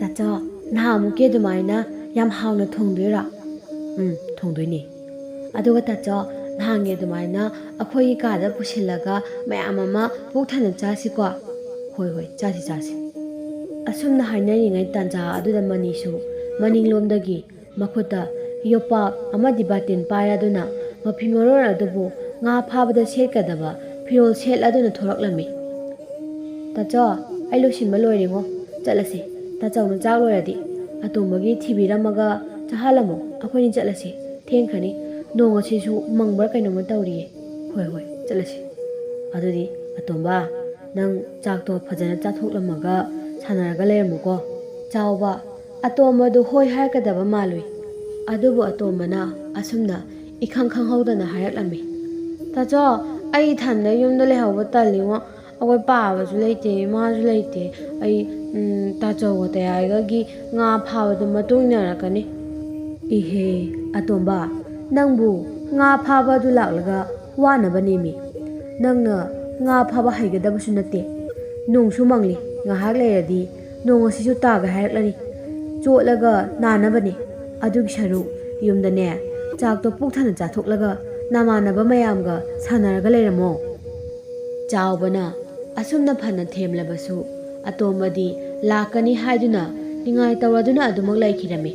"ꯇꯥꯆꯧ, ꯅꯍꯥꯟꯃꯨꯛꯀꯤ ꯑꯗꯨꯃꯥꯏꯅ ꯌꯥꯝ ꯍꯥꯎꯅ ꯊꯣꯡꯗꯣꯏꯔꯣ?" "ꯎꯝ, ꯊꯣꯡꯗꯣꯏꯅꯦ꯫" "ꯑꯗꯨꯒ ꯇꯥꯆꯧ, ꯅꯍꯥꯟꯒꯤ ꯑꯗꯨꯃꯥꯏꯅ ꯑꯩꯈꯣꯏꯒꯤ ꯀꯥꯗ ꯄꯨꯁꯤꯜꯂꯒ ꯃꯌꯥꯝ ꯑꯃ ꯄꯨꯛ ꯊꯟꯅ ꯆꯥꯁꯤꯀꯣ?" "ꯍꯣꯏ ꯍꯣꯏ, ꯆꯥꯁꯤ ꯆꯥꯁꯤ꯫" ꯑꯁꯨꯝꯅ ꯍꯥꯏꯅꯔꯤꯉꯩ ꯇꯥꯟꯖꯥ ꯑꯗꯨꯗ ꯃꯅꯤꯁꯨ ꯃꯅꯤꯡꯂꯣꯝꯗꯒꯤ ꯃꯈꯨꯠꯇ ꯌꯣꯄꯥꯛ ꯑꯃꯗꯤ ꯕꯥꯇꯤꯟ ꯄꯥꯏꯔꯗꯨꯅ ꯃꯐꯤ ꯃꯔꯣꯜ ꯑꯗꯨꯕꯨ ꯉꯥ ꯐꯥꯕꯗ ꯁꯦꯠꯀꯗꯕ ꯐꯤꯔꯣꯜ ꯁꯦꯠꯂꯗꯨꯅ ꯊꯣꯔꯛꯂꯝꯃꯤ꯫ "ꯇꯥꯆꯧ, ꯑꯩ ꯂꯣꯏꯁꯤꯟꯕ ꯂꯣꯏꯔꯦꯉꯣ꯫ ꯆꯠꯂꯁꯤ꯫ ꯇꯥꯆꯧꯅ ꯆꯥꯛ ꯂꯣꯏꯔꯗꯤ ꯑꯇꯣꯝꯕꯒꯤ ꯊꯤꯕꯤꯔꯝꯃꯒ ꯆꯥꯍꯜꯂꯝꯃꯣ꯫ ꯑꯩꯈꯣꯏꯅꯤ ꯆꯠꯂꯁꯤ꯫ ꯊꯦꯡꯈ꯭ꯔꯅꯤ꯫ ꯅꯣꯡ ꯑꯁꯤꯁꯨ ꯃꯪꯕ꯭ꯔꯥ ꯀꯩꯅꯣꯝꯃ ꯇꯧꯔꯤꯌꯦ꯫ ꯍꯣꯏ ꯍꯣꯏ, ꯆꯠꯂꯁꯤ꯫ ꯑꯗꯨꯗꯤ ꯑꯇꯣꯝꯕ, ꯅꯪ ꯆꯥꯛꯇꯣ ꯐꯖꯅ ꯆꯥꯊꯣꯛꯂꯝꯃꯒ ꯁꯥꯟꯅꯔꯒ ꯂꯩꯔꯝꯃꯨꯀꯣ꯫ ꯆꯥꯎꯕ ꯑꯇꯣꯝꯕꯗꯨ ꯍꯣꯏ ꯍꯥꯏꯔꯛꯀꯗꯕ ꯃꯥꯜꯂꯨꯏ꯫ ꯑꯗꯨꯕꯨ ꯑꯇꯣꯝꯕꯅ ꯑꯁꯨꯝꯅ ꯏꯈꯪ ꯈꯪꯍꯧꯗꯅ ꯍꯥꯏꯔꯛꯂꯝꯃꯤ, "ꯇꯥꯆꯧ, ꯑꯩ ꯏꯊꯟꯗ ꯌꯨꯝꯗ ꯂꯩꯍꯧꯕ ꯇꯜꯂꯤꯉꯣ꯫ ꯑꯩꯈꯣꯏ ꯄꯥꯕꯁꯨ ꯂꯩꯇꯦ, ꯏꯃꯥꯁꯨ ꯂꯩꯇꯦ꯫ ꯑꯩ, ꯎꯝ, ꯇꯥꯆꯧꯒ ꯇꯌꯥꯏꯒꯒꯤ ꯉꯥ ꯐꯥꯕꯗ ꯃꯇꯨꯡ ꯏꯟꯅꯔꯛꯀꯅꯤ꯫" "ꯏꯍꯦ, ꯑꯇꯣꯝꯕ, ꯅꯪꯕꯨ ꯉꯥ ꯐꯥꯕ ꯑꯗꯨ ꯂꯥꯛꯂꯒ ꯋꯥꯅꯕꯅꯦꯃꯤ꯫ ꯅꯪꯅ ꯉꯥ ꯐꯥꯕ ꯍꯩꯒꯗꯕꯁꯨ ꯅꯠꯇꯦ꯫ ꯅꯣꯡꯁꯨ ꯃꯪꯂꯤ, ꯉꯥꯏꯍꯥꯛ ꯂꯩꯔꯗꯤ ꯅꯣꯡ ꯑꯁꯤꯁꯨ ꯇꯥꯒꯦ ꯍꯥꯏꯔꯛꯂꯅꯤ꯫ ꯆꯣꯠꯂꯒ ꯅꯥꯅꯕꯅꯦ꯫ ꯑꯗꯨꯒꯤ ꯁꯔꯨꯛ ꯌꯨꯝꯗꯅꯦ, ꯆꯥꯛꯇꯣ ꯄꯨꯛ ꯊꯟꯅ ꯆꯥꯊꯣꯛꯂꯒ ꯅꯃꯥꯟꯅꯕ ꯃꯌꯥꯝꯒ ꯁꯥꯟꯅꯔꯒ ꯂꯩꯔꯝꯃꯣ꯫" ꯆꯥꯎꯕꯅ ꯑꯁꯨꯝꯅ ꯐꯅ ꯊꯦꯝꯂꯕꯁꯨ, ꯑꯇꯣꯝꯕꯗꯤ ꯂꯥꯛꯀꯅꯤ ꯍꯥꯏꯗꯨꯅ ꯅꯤꯡꯉꯥꯏ ꯇꯧꯔꯗꯨꯅ ꯑꯗꯨꯃꯛ ꯂꯩꯈꯤꯔꯝꯃꯤ꯫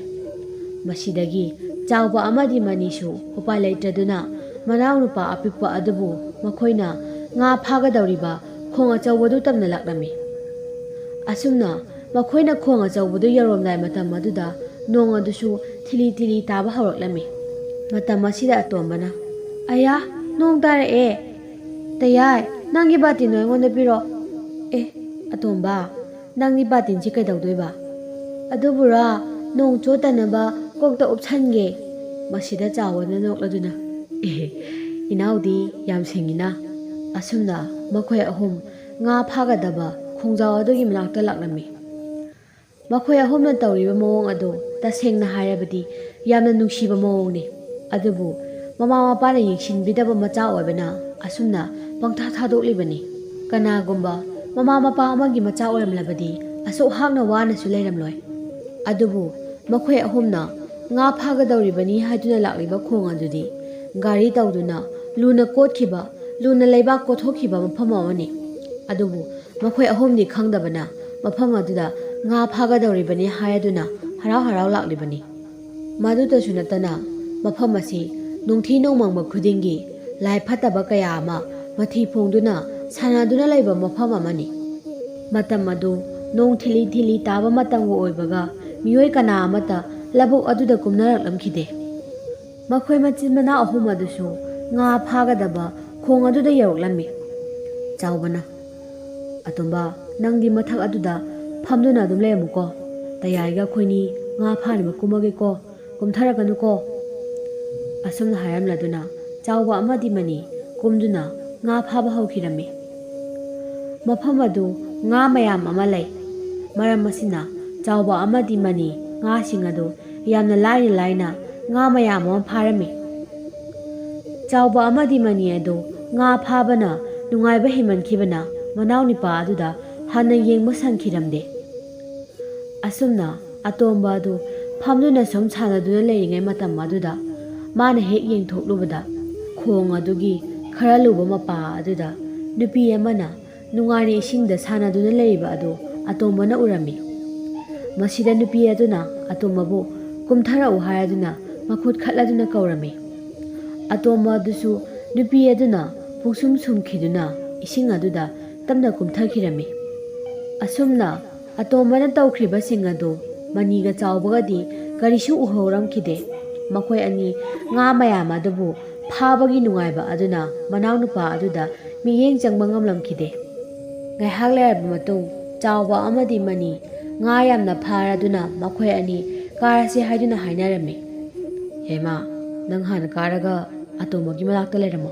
ꯃꯁꯤꯗꯒꯤ ꯆꯥꯎꯕ ꯑꯃꯗꯤ ꯃꯅꯤꯁꯨ ꯎꯄꯥꯏ ꯂꯩꯇ꯭ꯔꯗꯨꯅ ꯃꯅꯥꯎꯅꯨꯄꯥ ꯑꯄꯤꯛꯄ ꯑꯗꯨꯕꯨ ꯃꯈꯣꯏꯅ ꯉꯥ ꯐꯥꯒꯗꯧꯔꯤꯕ ꯈꯣꯡ ꯑꯆꯧꯕꯗꯨ ꯇꯝꯅ ꯂꯥꯛꯂꯝꯃꯤ꯫ ꯑꯁꯨꯝꯅ ꯃꯈꯣꯏꯅ ꯈꯣꯡ ꯑꯆꯧꯕꯗꯨ ꯌꯧꯔꯝꯗꯥꯏ ꯃꯇꯝ ꯑꯗꯨꯗ ꯅꯣꯡ ꯑꯗꯨꯁꯨ ꯊꯤꯂꯤ ꯊꯤꯂꯤ ꯇꯥꯕ ꯍꯧꯔꯛꯂꯝꯃꯤ꯫ ꯃꯇꯝ ꯑꯁꯤꯗ ꯑꯇꯣꯝꯕꯅ, "ꯑꯌꯥ, ꯅꯣꯡ ꯇꯥꯔꯛꯑꯦ! ꯇꯌꯥꯏ, ꯅꯪꯒꯤ ꯕꯥꯇꯤꯟꯗꯣ ꯑꯩꯉꯣꯟꯗ ꯄꯤꯔꯣ꯫" "ꯑꯦ, ꯑꯇꯣꯝꯕ, ꯅꯪꯒꯤ ꯕꯥꯇꯤꯟꯁꯤ ꯀꯩꯗꯧꯗꯣꯏꯕ?" "ꯑꯗꯨꯕꯨꯔꯥ, ꯅꯣꯡ ꯆꯣꯠꯇꯅꯕ ꯀꯣꯛꯇ ꯎꯞꯁꯟꯒꯦ꯫" ꯃꯁꯤꯗ ꯆꯥꯎꯕꯅ ꯅꯣꯛꯂꯗꯨꯅ, "ꯑꯦꯍꯦ, ꯏꯅꯥꯎꯗꯤ ꯌꯥꯝ ꯁꯤꯡꯉꯤꯅ꯫" ꯑꯁꯨꯝꯅ ꯃꯈꯣꯏ ꯑꯍꯨꯝ ꯉꯥ ꯐꯥꯒꯗꯕ ꯈꯣꯡꯖꯥꯎ ꯑꯗꯨꯒꯤ ꯃꯅꯥꯛꯇ ꯂꯥꯛꯂꯝꯃꯤ꯫ ꯃꯈꯣꯏ ꯑꯍꯨꯝꯅ ꯇꯧꯔꯤꯕ ꯃꯑꯣꯡ ꯑꯗꯨ ꯇꯁꯦꯡꯅ ꯍꯥꯏꯔꯕꯗꯤ ꯌꯥꯝꯅ ꯅꯨꯡꯁꯤꯕ ꯃꯑꯣꯡꯅꯤ꯫ ꯑꯗꯨꯕꯨ ꯃꯃꯥ ꯃꯄꯥꯅ ꯌꯦꯡꯁꯤꯟꯕꯤꯗꯕ ꯃꯆꯥ ꯑꯣꯏꯕꯅ ꯑꯁꯨꯝꯅ ꯄꯪꯊꯥ ꯊꯥꯗꯣꯛꯂꯤꯕꯅꯤ꯫ ꯀꯅꯥꯒꯨꯝꯕ ꯃꯃꯥ ꯃꯄꯥ ꯑꯃꯒꯤ ꯃꯆꯥ ꯑꯣꯏꯔꯝꯂꯕꯗꯤ ꯑꯁꯨꯛ ꯍꯥꯛꯅ ꯋꯥꯅꯁꯨ ꯂꯩꯔꯝꯂꯣꯏ꯫ ꯑꯗꯨꯕꯨ ꯃꯈꯣꯏ ꯑꯍꯨꯝꯅ ꯉꯥ ꯐꯥꯒꯗꯧꯔꯤꯕꯅꯤ ꯍꯥꯏꯗꯨꯅ ꯂꯥꯛꯂꯤꯕ ꯈꯣꯡ ꯑꯗꯨꯗꯤ ꯒꯥꯔꯤ ꯇꯧꯗꯨꯅ ꯂꯨꯅ ꯀꯣꯠꯈꯤꯕ, ꯂꯨꯅ ꯂꯩꯕꯥꯛ ꯀꯣꯠꯊꯣꯛꯈꯤꯕ ꯃꯐꯝ ꯑꯃꯅꯤ꯫ ꯑꯗꯨꯕꯨ ꯃꯈꯣꯏ ꯑꯍꯨꯝꯗꯤ ꯈꯪꯗꯕꯅ ꯃꯐꯝ ꯑꯗꯨꯗ ꯉꯥ ꯐꯥꯒꯗꯧꯔꯤꯕꯅꯤ ꯍꯥꯏꯗꯨꯅ ꯍꯔꯥꯎ ꯍꯔꯥꯎ ꯂꯥꯛꯂꯤꯕꯅꯤ꯫ ꯃꯗꯨꯇꯁꯨ ꯅꯠꯇꯅ ꯃꯐꯝ ꯑꯁꯤ ꯅꯨꯡꯊꯤ ꯅꯣꯡꯃꯪꯕ ꯈꯨꯗꯤꯡꯒꯤ ꯂꯥꯏ ꯐꯠꯇꯕ ꯀꯌꯥ ꯑꯃ ꯃꯊꯤ ꯐꯣꯡꯗꯨꯅ ꯁꯥꯟꯅꯗꯨꯅ ꯂꯩꯕ ꯃꯐꯝ ꯑꯃꯅꯤ꯫ ꯃꯇꯝ ꯑꯗꯨ ꯅꯣꯡ ꯊꯤꯂꯤ ꯊꯤꯂꯤ ꯇꯥꯕ ꯃꯇꯝꯒ ꯑꯣꯏꯕꯒ ꯃꯤꯑꯣꯏ ꯀꯅꯥ ꯑꯃꯠꯇ ꯂꯧꯕꯨꯛ ꯑꯗꯨꯗ ꯀꯨꯝꯅꯔꯛꯂꯝꯈꯤꯗꯦ꯫ ꯃꯈꯣꯏ ꯃꯆꯤꯟ ꯃꯅꯥꯎ ꯑꯍꯨꯝ ꯑꯗꯨꯁꯨ ꯉꯥ ꯐꯥꯒꯗꯕ ꯈꯣꯡ ꯑꯗꯨꯗ ꯌꯧꯔꯛꯂꯝꯃꯤ꯫ ꯆꯥꯎꯕꯅ, "ꯑꯇꯣꯝꯕ, ꯅꯪꯗꯤ ꯃꯊꯛ ꯑꯗꯨꯗ ꯐꯝꯗꯨꯅ ꯑꯗꯨꯝ ꯂꯩꯔꯝꯃꯨꯀꯣ꯫ ꯇꯌꯥꯏꯒ ꯑꯩꯈꯣꯏꯅꯤ ꯉꯥ ꯐꯥꯅꯕ ꯀꯨꯝꯃꯒꯦꯀꯣ꯫ ꯀꯨꯝꯊꯔꯛꯀꯅꯨꯀꯣ꯫ ꯑꯁꯨꯝꯅ ꯍꯥꯏꯔꯝꯂꯗꯨꯅ ꯆꯥꯎꯕ ꯑꯃꯗꯤ ꯃꯅꯤ ꯀꯨꯝꯗꯨꯅ ꯉꯥ ꯐꯥꯕ ꯍꯧꯈꯤꯔꯝꯃꯤ꯫ ꯃꯐꯝ ꯑꯗꯨ ꯉꯥ ꯃꯌꯥꯝ ꯑꯃ ꯂꯩ꯫ ꯃꯔꯝ ꯑꯁꯤꯅ ꯆꯥꯎꯕ ꯑꯃꯗꯤ ꯃꯅꯤ ꯉꯥꯁꯤꯡ ꯑꯗꯨ ꯌꯥꯝꯅ ꯂꯥꯏꯅ ꯂꯥꯏꯅ ꯉꯥ ꯃꯌꯥꯝ ꯑꯃ ꯐꯥꯔꯝꯃꯤ꯫ ꯆꯥꯎꯕ ꯑꯃꯗꯤ ꯃꯅꯤ ꯑꯗꯨ ꯉꯥ ꯐꯥꯕꯅ ꯅꯨꯡꯉꯥꯏꯕ ꯍꯦꯟꯃꯟꯈꯤꯕꯅ ꯃꯅꯥꯎꯅꯨꯄꯥ ꯑꯗꯨꯗ ꯍꯟꯅ ꯌꯦꯡꯕ ꯁꯪꯈꯤꯔꯝꯗꯦ꯫ ꯑꯁꯨꯝꯅ ꯑꯇꯣꯝꯕ ꯑꯗꯨ ꯐꯝꯗꯨꯅ ꯁꯨꯝ ꯁꯥꯟꯅꯗꯨꯅ ꯂꯩꯔꯤꯉꯩ ꯃꯇꯝ ꯑꯗꯨꯗ ꯃꯥꯅ ꯍꯦꯛ ꯌꯦꯡꯊꯣꯛꯂꯨꯕꯗ ꯈꯣꯡ ꯑꯗꯨꯒꯤ ꯈꯔ ꯂꯨꯕ ꯃꯄꯥ ꯑꯗꯨꯗ ꯅꯨꯄꯤ ꯑꯃꯅ ꯅꯨꯡꯉꯥꯏꯅ ꯏꯁꯤꯡꯗ ꯁꯥꯟꯅꯗꯨꯅ ꯂꯩꯔꯤꯕ ꯑꯗꯨ ꯑꯇꯣꯝꯕꯅ ꯎꯔꯝꯃꯤ꯫ ꯃꯁꯤꯗ ꯅꯨꯄꯤ ꯑꯗꯨꯅ ꯑꯇꯣꯝꯕꯕꯨ ꯀꯨꯝꯊꯔꯛꯎ ꯍꯥꯏꯔꯗꯨꯅ ꯃꯈꯨꯠ ꯈꯠꯂꯗꯨꯅ ꯀꯧꯔꯝꯃꯤ꯫ ꯑꯇꯣꯝꯕ ꯑꯗꯨꯁꯨ ꯅꯨꯄꯤ ꯑꯗꯨꯅ ꯄꯨꯡꯁꯨꯝ ꯁꯨꯝꯈꯤꯗꯨꯅ ꯏꯁꯤꯡ ꯑꯗꯨꯗ ꯇꯞꯅ ꯀꯨꯝꯊꯈꯤꯔꯝꯃꯤ꯫ ꯑꯁꯨꯝꯅ ꯑꯇꯣꯝꯕꯅ ꯇꯧꯈ꯭ꯔꯤꯕꯁꯤꯡ ꯑꯗꯨ ꯃꯅꯤꯒ ꯆꯥꯎꯕꯒꯗꯤ ꯀꯔꯤꯁꯨ ꯎꯍꯧꯔꯝꯈꯤꯗꯦ꯫ ꯃꯈꯣꯏ ꯑꯅꯤ ꯉꯥ ꯃꯌꯥꯝ ꯑꯗꯨꯕꯨ ꯐꯥꯕꯒꯤ ꯅꯨꯡꯉꯥꯏꯕ ꯑꯗꯨꯅ ꯃꯅꯥꯎꯅꯨꯄꯥ ꯑꯗꯨꯗ ꯃꯤꯠꯌꯦꯡ ꯆꯪꯕ ꯉꯝꯂꯝꯈꯤꯗꯦ꯫ ꯉꯥꯏꯍꯥꯛ ꯂꯩꯔꯕ ꯃꯇꯨꯡ ꯆꯥꯎꯕ ꯑꯃꯗꯤ ꯃꯅꯤ ꯉꯥ ꯌꯥꯝꯅ ꯐꯥꯔꯗꯨꯅ ꯃꯈꯣꯏ ꯑꯅꯤ ꯀꯥꯔꯁꯤ ꯍꯥꯏꯗꯨꯅ ꯍꯥꯏꯅꯔꯝꯃꯤ꯫ "ꯍꯦꯃꯥ, ꯅꯪ ꯍꯥꯟꯅ ꯀꯥꯔꯒ ꯑꯇꯣꯝꯕꯒꯤ ꯃꯅꯥꯛꯇ ꯂꯩꯔꯝꯃꯣ꯫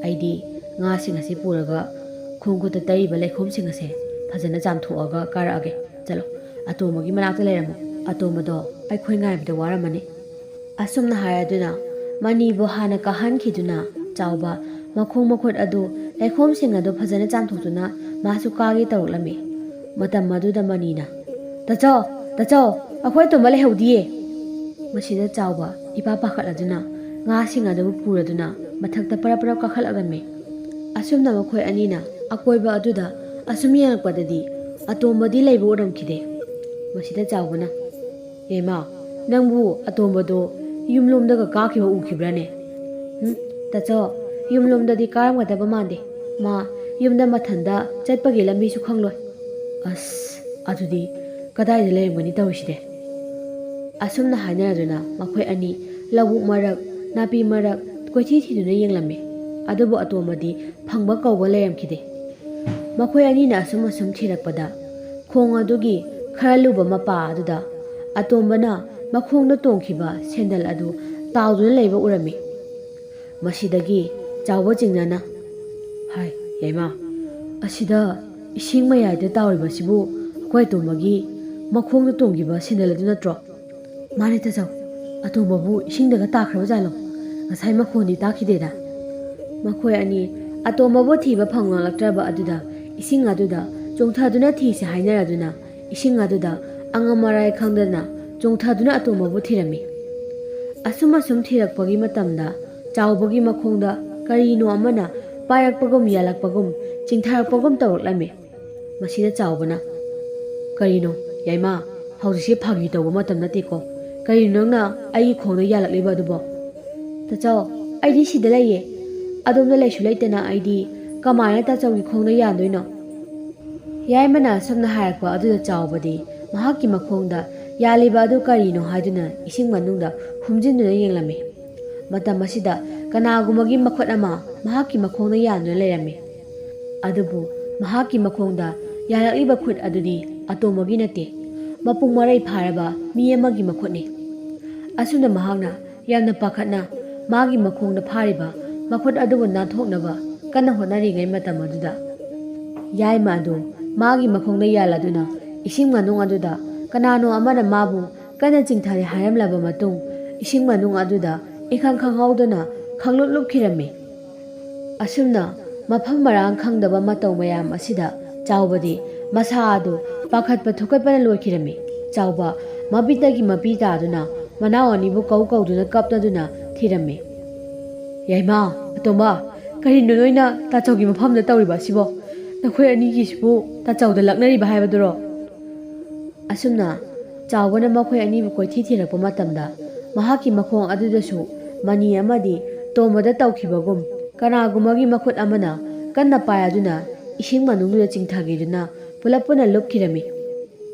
ꯑꯩꯗꯤ ꯉꯥꯁꯤꯡ ꯑꯁꯤ ꯄꯨꯔꯒ ꯈꯣꯡ ꯈꯨꯠꯇ ꯇꯩꯔꯤꯕ ꯂꯩꯈꯣꯝꯁꯤꯡ ꯑꯁꯦ ꯐꯖꯅ ꯆꯥꯝꯊꯣꯛꯑꯒ ꯀꯥꯔꯛꯑꯒꯦ꯫ ꯆꯠꯂꯣ, ꯑꯇꯣꯝꯕꯒꯤ ꯃꯅꯥꯛꯇ ꯂꯩꯔꯝꯃꯣ꯫ ꯑꯇꯣꯝꯕꯗꯣ ꯑꯩꯈꯣꯏ ꯉꯥꯏꯕꯗ ꯋꯥꯔꯝꯃꯅꯤ"꯫ ꯑꯁꯨꯝꯅ ꯍꯥꯏꯔꯗꯨꯅ ꯃꯅꯤꯕꯨ ꯍꯥꯟꯅ ꯀꯥꯍꯟꯈꯤꯗꯨꯅ ꯆꯥꯎꯕ ꯃꯈꯣꯡ ꯃꯈꯨꯠ ꯑꯗꯨ ꯂꯩꯈꯣꯝꯁꯤꯡ ꯑꯗꯨ ꯐꯖꯅ ꯆꯥꯝꯊꯣꯛꯇꯨꯅ ꯃꯥꯁꯨ ꯀꯥꯒꯦ ꯇꯧꯔꯛꯂꯝꯃꯤ꯫ ꯃꯇꯝ ꯑꯗꯨꯗ ꯃꯅꯤꯅ, "ꯇꯥꯆꯧ, ꯇꯥꯆꯧ, ꯑꯩꯈꯣꯏ ꯑꯇꯣꯝꯕ ꯂꯩꯍꯧꯗꯤꯌꯦ!" ꯃꯁꯤꯗ ꯆꯥꯎꯕ ꯏꯄꯥ ꯄꯥꯈꯠꯂꯗꯨꯅ ꯉꯥꯁꯤꯡ ꯑꯗꯨꯕꯨ ꯄꯨꯔꯗꯨꯅ ꯃꯊꯛꯇ ꯄꯔꯞ ꯄꯔꯞ ꯀꯥꯈꯠꯂꯛꯂꯝꯃꯤ꯫ ꯑꯁꯨꯝꯅ ꯃꯈꯣꯏ ꯑꯅꯤꯅ ꯑꯀꯣꯏꯕ ꯑꯗꯨꯗ ꯑꯁꯨꯝ ꯌꯦꯡꯂꯛꯄꯗꯗꯤ ꯑꯇꯣꯝꯕꯗꯤ ꯂꯩꯕ ꯎꯔꯝꯈꯤꯗꯦ꯫ ꯃꯁꯤꯗ ꯆꯥꯎꯕꯅ, "ꯍꯦꯃꯥ, ꯅꯪꯕꯨ ꯑꯇꯣꯝꯕꯗꯣ ꯌꯨꯝꯂꯣꯝꯗꯒ ꯀꯥꯈꯤꯕ ꯎꯈꯤꯕ꯭ꯔꯥꯅꯦ?" "ꯎꯝ, ꯇꯥꯆꯧ, ꯌꯨꯝꯂꯣꯝꯗꯗꯤ ꯀꯥꯔꯝꯒꯗꯕ ꯃꯥꯟꯗꯦ꯫ ꯃꯥ ꯌꯨꯝꯗ ꯃꯊꯟꯗ ꯆꯠꯄꯒꯤ ꯂꯝꯕꯤꯁꯨ ꯈꯪꯂꯣꯏ꯫ ꯑꯁ, ꯑꯗꯨꯗꯤ ꯀꯗꯥꯏꯗ ꯂꯩꯔꯝꯒꯅꯤ ꯇꯧꯔꯤꯁꯤꯗꯤ?" ꯑꯁꯨꯝꯅ ꯍꯥꯏꯅꯔꯗꯨꯅ ꯃꯈꯣꯏ ꯑꯅꯤ ꯂꯧꯕꯨꯛ ꯃꯔꯛ, ꯅꯥꯄꯤ ꯃꯔꯛ ꯀꯣꯏꯊꯤ ꯊꯤꯗꯨꯅ ꯌꯦꯡꯂꯝꯃꯤ꯫ ꯑꯗꯨꯕꯨ ꯑꯇꯣꯝꯕꯗꯤ ꯐꯪꯕ ꯀꯧꯕ ꯂꯩꯔꯝꯈꯤꯗꯦ꯫ ꯃꯈꯣꯏ ꯑꯅꯤꯅ ꯑꯁꯨꯝ ꯑꯁꯨꯝ ꯊꯤꯔꯛꯄꯗ ꯈꯣꯡ ꯑꯗꯨꯒꯤ ꯈꯔ ꯂꯨꯕ ꯃꯄꯥ ꯑꯗꯨꯗ ꯑꯇꯣꯝꯕꯅ ꯃꯈꯣꯡꯗ ꯇꯣꯡꯈꯤꯕ ꯁꯦꯟꯗꯜ ꯑꯗꯨ ꯇꯥꯎꯗꯨꯅ ꯂꯩꯕ ꯎꯔꯝꯃꯤ꯫ ꯃꯁꯤꯗꯒꯤ ꯆꯥꯎꯕ ꯆꯤꯡꯅꯅ, "ꯍꯥꯏ, ꯌꯥꯏꯃ, ꯑꯁꯤꯗ ꯏꯁꯤꯡ ꯃꯌꯥꯏꯗ ꯇꯥꯎꯔꯤꯕꯁꯤꯕꯨ ꯑꯩꯈꯣꯏ ꯑꯇꯣꯝꯕꯒꯤ ꯃꯈꯣꯡꯗ ꯇꯣꯡꯈꯤꯕ ꯁꯦꯟꯗꯜ ꯑꯗꯨ ꯅꯠꯇ꯭ꯔꯣ?" "ꯃꯥꯅꯦ ꯇꯥꯆꯧ, ꯑꯇꯣꯝꯕꯕꯨ ꯏꯁꯤꯡꯗꯒ ꯇꯥꯈ꯭ꯔꯕ ꯖꯥꯠꯂꯣ? ꯉꯁꯥꯏ ꯃꯈꯣꯟꯗꯤ ꯇꯥꯈꯤꯗꯦꯗ꯫" ꯃꯈꯣꯏ ꯑꯅꯤ ꯑꯇꯣꯝꯕꯕꯨ ꯊꯤꯕ ꯐꯪꯂꯛꯇ꯭ꯔꯕ ꯑꯗꯨꯗ ꯏꯁꯤꯡ ꯑꯗꯨꯗ ꯆꯣꯡꯊꯗꯨꯅ ꯊꯤꯁꯤ ꯍꯥꯏꯅꯔꯗꯨꯅ ꯏꯁꯤꯡ ꯑꯗꯨꯗ ꯑꯉꯝ ꯑꯔꯥꯏ ꯈꯪꯗꯅ ꯆꯣꯡꯊꯗꯨꯅ ꯑꯇꯣꯝꯕꯕꯨ ꯊꯤꯔꯝꯃꯤ꯫ ꯑꯁꯨꯝ ꯑꯁꯨꯝ ꯊꯤꯔꯛꯄꯒꯤ ꯃꯇꯝꯗ ꯆꯥꯎꯕꯒꯤ ꯃꯈꯣꯡꯗ ꯀꯔꯤꯅꯣ ꯑꯃꯅ ꯄꯥꯏꯔꯛꯄꯒꯨꯝ ꯌꯥꯜꯂꯛꯄꯒꯨꯝ ꯆꯤꯡꯊꯔꯛꯄꯒꯨꯝ ꯇꯧꯔꯛꯂꯝꯃꯤ꯫ ꯃꯁꯤꯗ ꯆꯥꯎꯕꯅ, "ꯀꯔꯤꯅꯣ, ꯌꯥꯏꯃ, ꯍꯧꯖꯤꯛꯁꯤ ꯐꯥꯒꯤ ꯇꯧꯕ ꯃꯇꯝ ꯅꯠꯇꯦꯀꯣ꯫ ꯀꯔꯤꯅꯣ ꯅꯪꯅ ꯑꯩꯒꯤ ꯈꯣꯡꯗ ꯌꯥꯜꯂꯛꯂꯤꯕ ꯑꯗꯨꯕꯣ?" "ꯇꯥꯆꯧ, ꯑꯩꯗꯤ ꯁꯤꯗ ꯂꯩꯌꯦ꯫ ꯑꯗꯣꯝꯗ ꯂꯩꯁꯨ ꯂꯩꯇꯅ ꯑꯩꯗꯤ ꯀꯃꯥꯏꯅ ꯇꯥꯆꯧꯒꯤ ꯈꯣꯡꯗ ꯌꯥꯟꯗꯣꯏꯅꯣ?" ꯌꯥꯏꯃꯅ ꯑꯁꯨꯝꯅ ꯍꯥꯏꯔꯛꯄ ꯑꯗꯨꯗ ꯆꯥꯎꯕꯗꯤ ꯃꯍꯥꯛꯀꯤ ꯃꯈꯣꯡꯗ ꯌꯥꯜꯂꯤꯕ ꯑꯗꯨ ꯀꯔꯤꯅꯣ ꯍꯥꯏꯗꯨꯅ ꯏꯁꯤꯡ ꯃꯅꯨꯡꯗ ꯍꯨꯝꯖꯤꯟꯗꯨꯅ ꯌꯦꯡꯂꯝꯃꯤ꯫ ꯃꯇꯝ ꯑꯁꯤꯗ ꯀꯅꯥꯒꯨꯝꯕꯒꯤ ꯃꯈꯨꯠ ꯑꯃ ꯃꯍꯥꯛꯀꯤ ꯃꯈꯣꯡꯗ ꯌꯥꯟꯗꯨꯅ ꯂꯩꯔꯝꯃꯤ꯫ ꯑꯗꯨꯕꯨ ꯃꯍꯥꯛꯀꯤ ꯃꯈꯣꯡꯗ ꯌꯥꯜꯂꯛꯂꯤꯕ ꯈꯨꯠ ꯑꯗꯨꯗꯤ ꯑꯇꯣꯝꯕꯒꯤ ꯅꯠꯇꯦ, ꯃꯄꯨꯡ ꯃꯔꯩ ꯐꯥꯔꯕ ꯃꯤ ꯑꯃꯒꯤ ꯃꯈꯨꯠꯅꯤ꯫ ꯑꯁꯨꯝꯅ ꯃꯍꯥꯛꯅ ꯌꯥꯝꯅ ꯄꯥꯈꯠꯅ ꯃꯥꯒꯤ ꯃꯈꯣꯡꯗ ꯐꯥꯔꯤꯕ ꯃꯈꯨꯠ ꯑꯗꯨꯕꯨ ꯅꯥꯟꯊꯣꯛꯅꯕ ꯀꯟꯅ ꯍꯣꯠꯅꯔꯤꯉꯩ ꯃꯇꯝ ꯑꯗꯨꯗ, ꯌꯥꯏꯃ ꯑꯗꯨ ꯃꯥꯒꯤ ꯃꯈꯣꯡꯗ ꯌꯥꯜꯂꯗꯨꯅ ꯏꯁꯤꯡ ꯃꯅꯨꯡ ꯑꯗꯨꯗ ꯀꯅꯥꯅꯣ ꯑꯃꯅ ꯃꯥꯕꯨ ꯀꯟꯅ ꯆꯤꯡꯊꯔꯦ ꯍꯥꯏꯔꯝꯂꯕ ꯃꯇꯨꯡ, ꯏꯁꯤꯡ ꯃꯅꯨꯡ ꯑꯗꯨꯗ ꯏꯈꯪ ꯈꯪꯍꯧꯗꯅ ꯈꯪꯂꯨꯞ ꯂꯨꯞꯈꯤꯔꯝꯃꯤ꯫ ꯑꯁꯨꯝꯅ ꯃꯐꯝ ꯃꯔꯥꯡ ꯈꯪꯗꯕ ꯃꯇꯧ ꯃꯌꯥꯝ ꯑꯁꯤꯗ ꯆꯥꯎꯕꯗꯤ ꯃꯁꯥ ꯑꯗꯨ ꯄꯥꯈꯠꯄ ꯊꯨꯀꯠꯄꯅ ꯂꯣꯏꯈꯤꯔꯝꯃꯤ꯫ ꯆꯥꯎꯕ ꯃꯄꯤꯇꯒꯤ ꯃꯄꯤ ꯇꯥꯗꯨꯅ ꯃꯅꯥꯎ ꯑꯅꯤꯕꯨ ꯀꯧ ꯀꯧꯗꯨꯅ ꯀꯞꯅꯗꯨꯅ ꯊꯤꯔꯝꯃꯤ꯫ "ꯌꯥꯏꯃ, ꯑꯇꯣꯝꯕ, ꯀꯔꯤꯅꯣ ꯅꯣꯏꯅ ꯇꯥꯆꯧꯒꯤ ꯃꯐꯝꯗ ꯇꯧꯔꯤꯕ ꯑꯁꯤꯕꯣ? ꯅꯈꯣꯏ ꯑꯅꯤꯒꯤꯁꯤꯕꯨ ꯇꯥꯆꯧꯗ ꯂꯛꯅꯔꯤꯕ ꯍꯥꯏꯕꯗꯨꯔꯣ?" ꯑꯁꯨꯝꯅ ꯆꯥꯎꯕꯅ ꯃꯈꯣꯏ ꯑꯅꯤꯕꯨ ꯀꯣꯏꯊꯤ ꯊꯤꯔꯛꯄ ꯃꯇꯝꯗ, ꯃꯍꯥꯛꯀꯤ ꯃꯈꯣꯡ ꯑꯗꯨꯗꯁꯨ ꯃꯅꯤ ꯑꯃꯗꯤ ꯇꯣꯝꯕꯗ ꯇꯧꯈꯤꯕꯒꯨꯝ ꯀꯅꯥꯒꯨꯝꯕꯒꯤ ꯃꯈꯨꯠ ꯑꯃꯅ ꯀꯟꯅ ꯄꯥꯏ ꯑꯗꯨꯅ ꯏꯁꯤꯡ ꯃꯅꯨꯡꯗꯨꯗ ꯆꯤꯡꯊꯈꯤꯗꯨꯅ ꯄꯨꯂꯞ ꯄꯨꯟꯅ ꯂꯨꯞꯈꯤꯔꯝꯃꯤ꯫